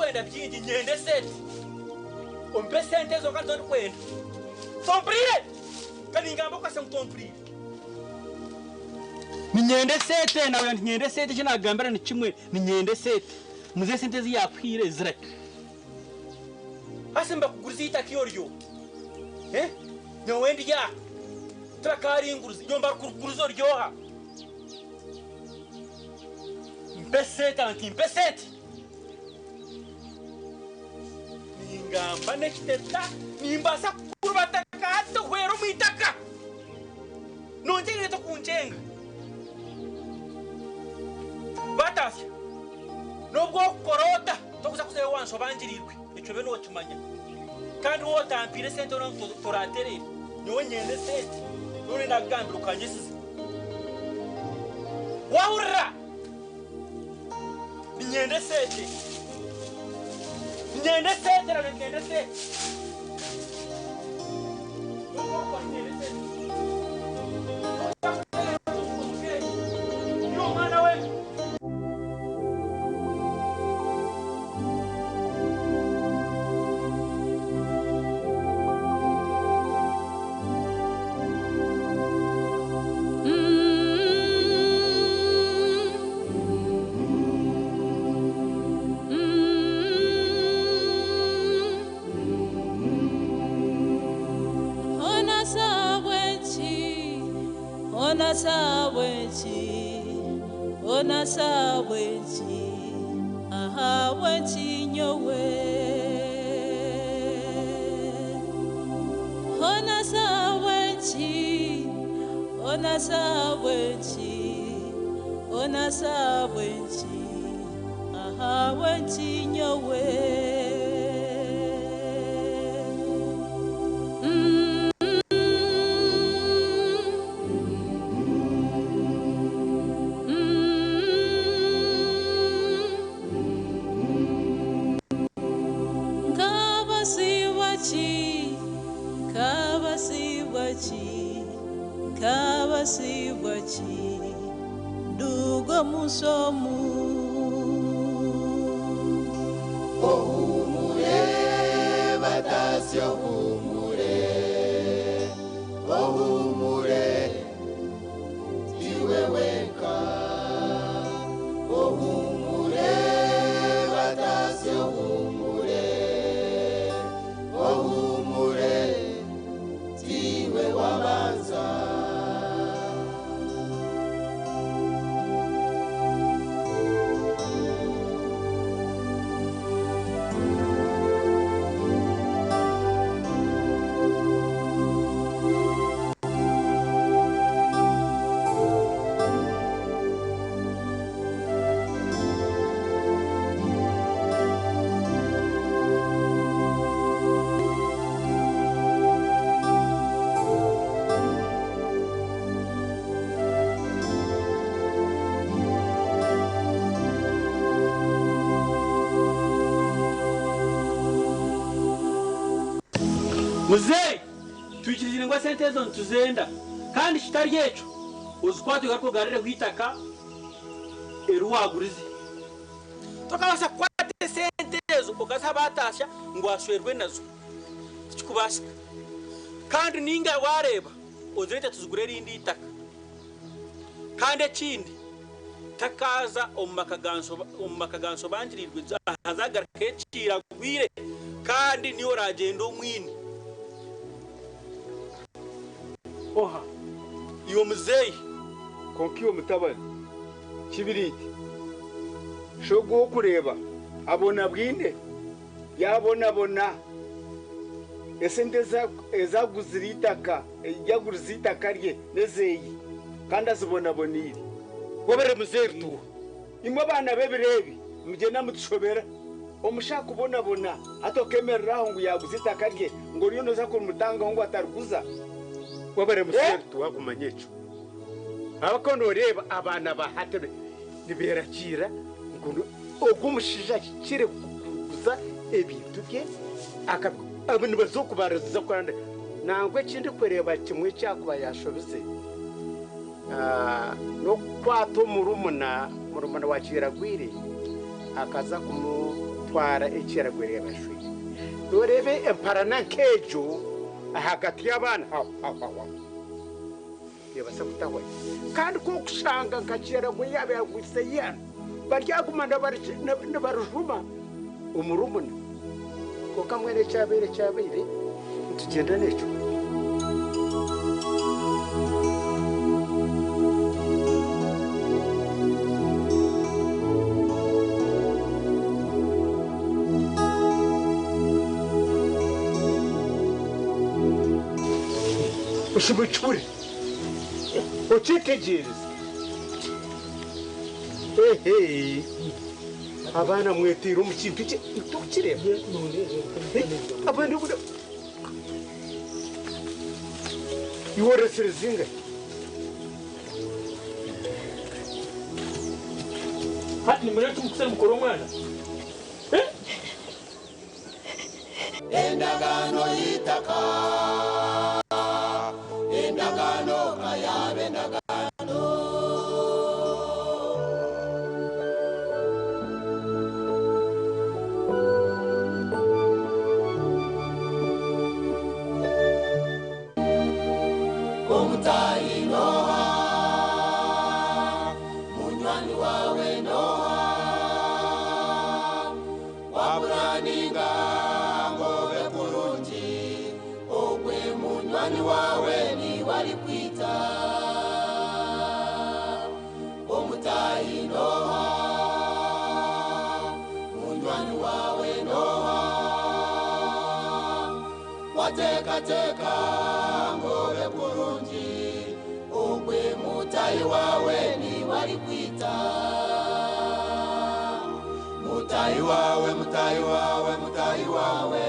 Tindikwenda bingi, nyenda esente. Ompe esente ezo kandi tondikwenda. Tompurire? Kandi ningamba okukasa ngu tompurire. Niinyenda esente, naagira nti nyenda esente, eki naakugambira ni kimwe, niinyenda esente. Muzeeyi esente ezi yaakuhaire ziraki? Hati nibakuguriza eitaka oryo. Eh? Nyowe ndi aha. Tibakaaringuriza. Nyowe mbarikuguriza ori oha? Mpa esente anti mpa esente. Ningamba n'ekiteta nimbaasa kukurubata hati ohwere omu itaka. Nongyera tokunkyenga. Batasya. N'obu okukora ota tokuza kuzayo wanshobangiriirwe. Ekyo obe nookimanya. Kandi waaba otampiire esente oreba ngu toratereere. Nyowe nyenda esente. Nyowe naakugambira okanyesiza. Waahurira? Niinyenda esente. Niinyenda esente na niinyenda esente. N'obu okukora niinyenda esente. Iwe omwana we. Ona sabwenchi, ona sabwenchi, ona sabwenchi, aha bwenchi nyowe. Ona sabwenchi, ona sabwenchi, ona sabwenchi, aha bwenchi nyowe. Kabasibwachi, kabasibwachi, kabasibwachi, ndugo musomu. Ohumure batasya ohumure, ohumure tiwe wenka. Ohumure batasya ohumure, ohumure tiwe wabanza. Muzeeyi, twikiriziine ngu esente ezo nituzenda kandi kitari ekyo ozikwate ogaruke ogarureho eitaka eri waagurize. Tokabaasa kukwata esente ezo okaziha baataasya ngu ashwerwe nazo, tikikubaasika. Kandi nainga waareeba ozireete tuzigure erindi eitaka. Kandi ekindi takaaza omu maka ga omu maka ga Nshobangiriirwe haza agaruke ekiragwire kandi niiwe oragyenda omwine. Oha? Iwe muzeeyi. Kwonka iwe mutabani, Kibiriiti, shogu ow'okureeba abonabwine, yaabonabona esente ezi aguzire eitaka, yagurize eitaka rye n'ezeeye kandi azibonaboneire. Webare muzeeyi Rutuuha. Imwe abaana b'ebiro ebi mugyenda mutushobera. Omusha akubonabona hati okeemerera aho ngu yaaguza eitaka rye ngu oriyo nooza kurimutangaho ngu atariguza. Webare muzeeyi Rutuuha kumanya ekyo. Ahabw'okuba nooreeba abaana ba hati nibeeragiira ngu ogu omushaija ahikire kuguza ebintu bye nibaza okubariza kuranda. Nangwa eki ndikureeba kimwe eki arikuba yaashobize n'okukwata omurumuna, murumuna wa Kiragwire akaza kumuteera. Twatwara ekiragwere yabashwire. Noreeba emparana nk'egyo ahagati y'abaana hahahaha neebaasa kutahwayo. Kandi ku orikushanga nka Kyeragwe yaaba yaagwise eihano, baryaguma nibarijuma omurumuna. Kwonka mbwenu ekyabaire kyabaire, nitugyenda n'ekyo. Oshube okihurire, okyetegyereze. Ehe, abaana mweteire omu kintu ki torikukireeba? Abaana iwe oretsire zingahi? Hati nimureeba eki mukuza nimukora omwana? Endagaano y'eitaka, endagaano kayaaba endagaano. Omutaahi n'oha, munywani waawe n'oha, wapuraninga ngu obe kurungi, ogwe munywani waawe niwe arikwita. Omutaahi n'oha, munywani waawe n'oha, wateekateeka ngu obe kurungi, ogwe mutaahi waawe niwe arikwita. Mutaahi wawe, mutaahi wawe, mutaahi wawe.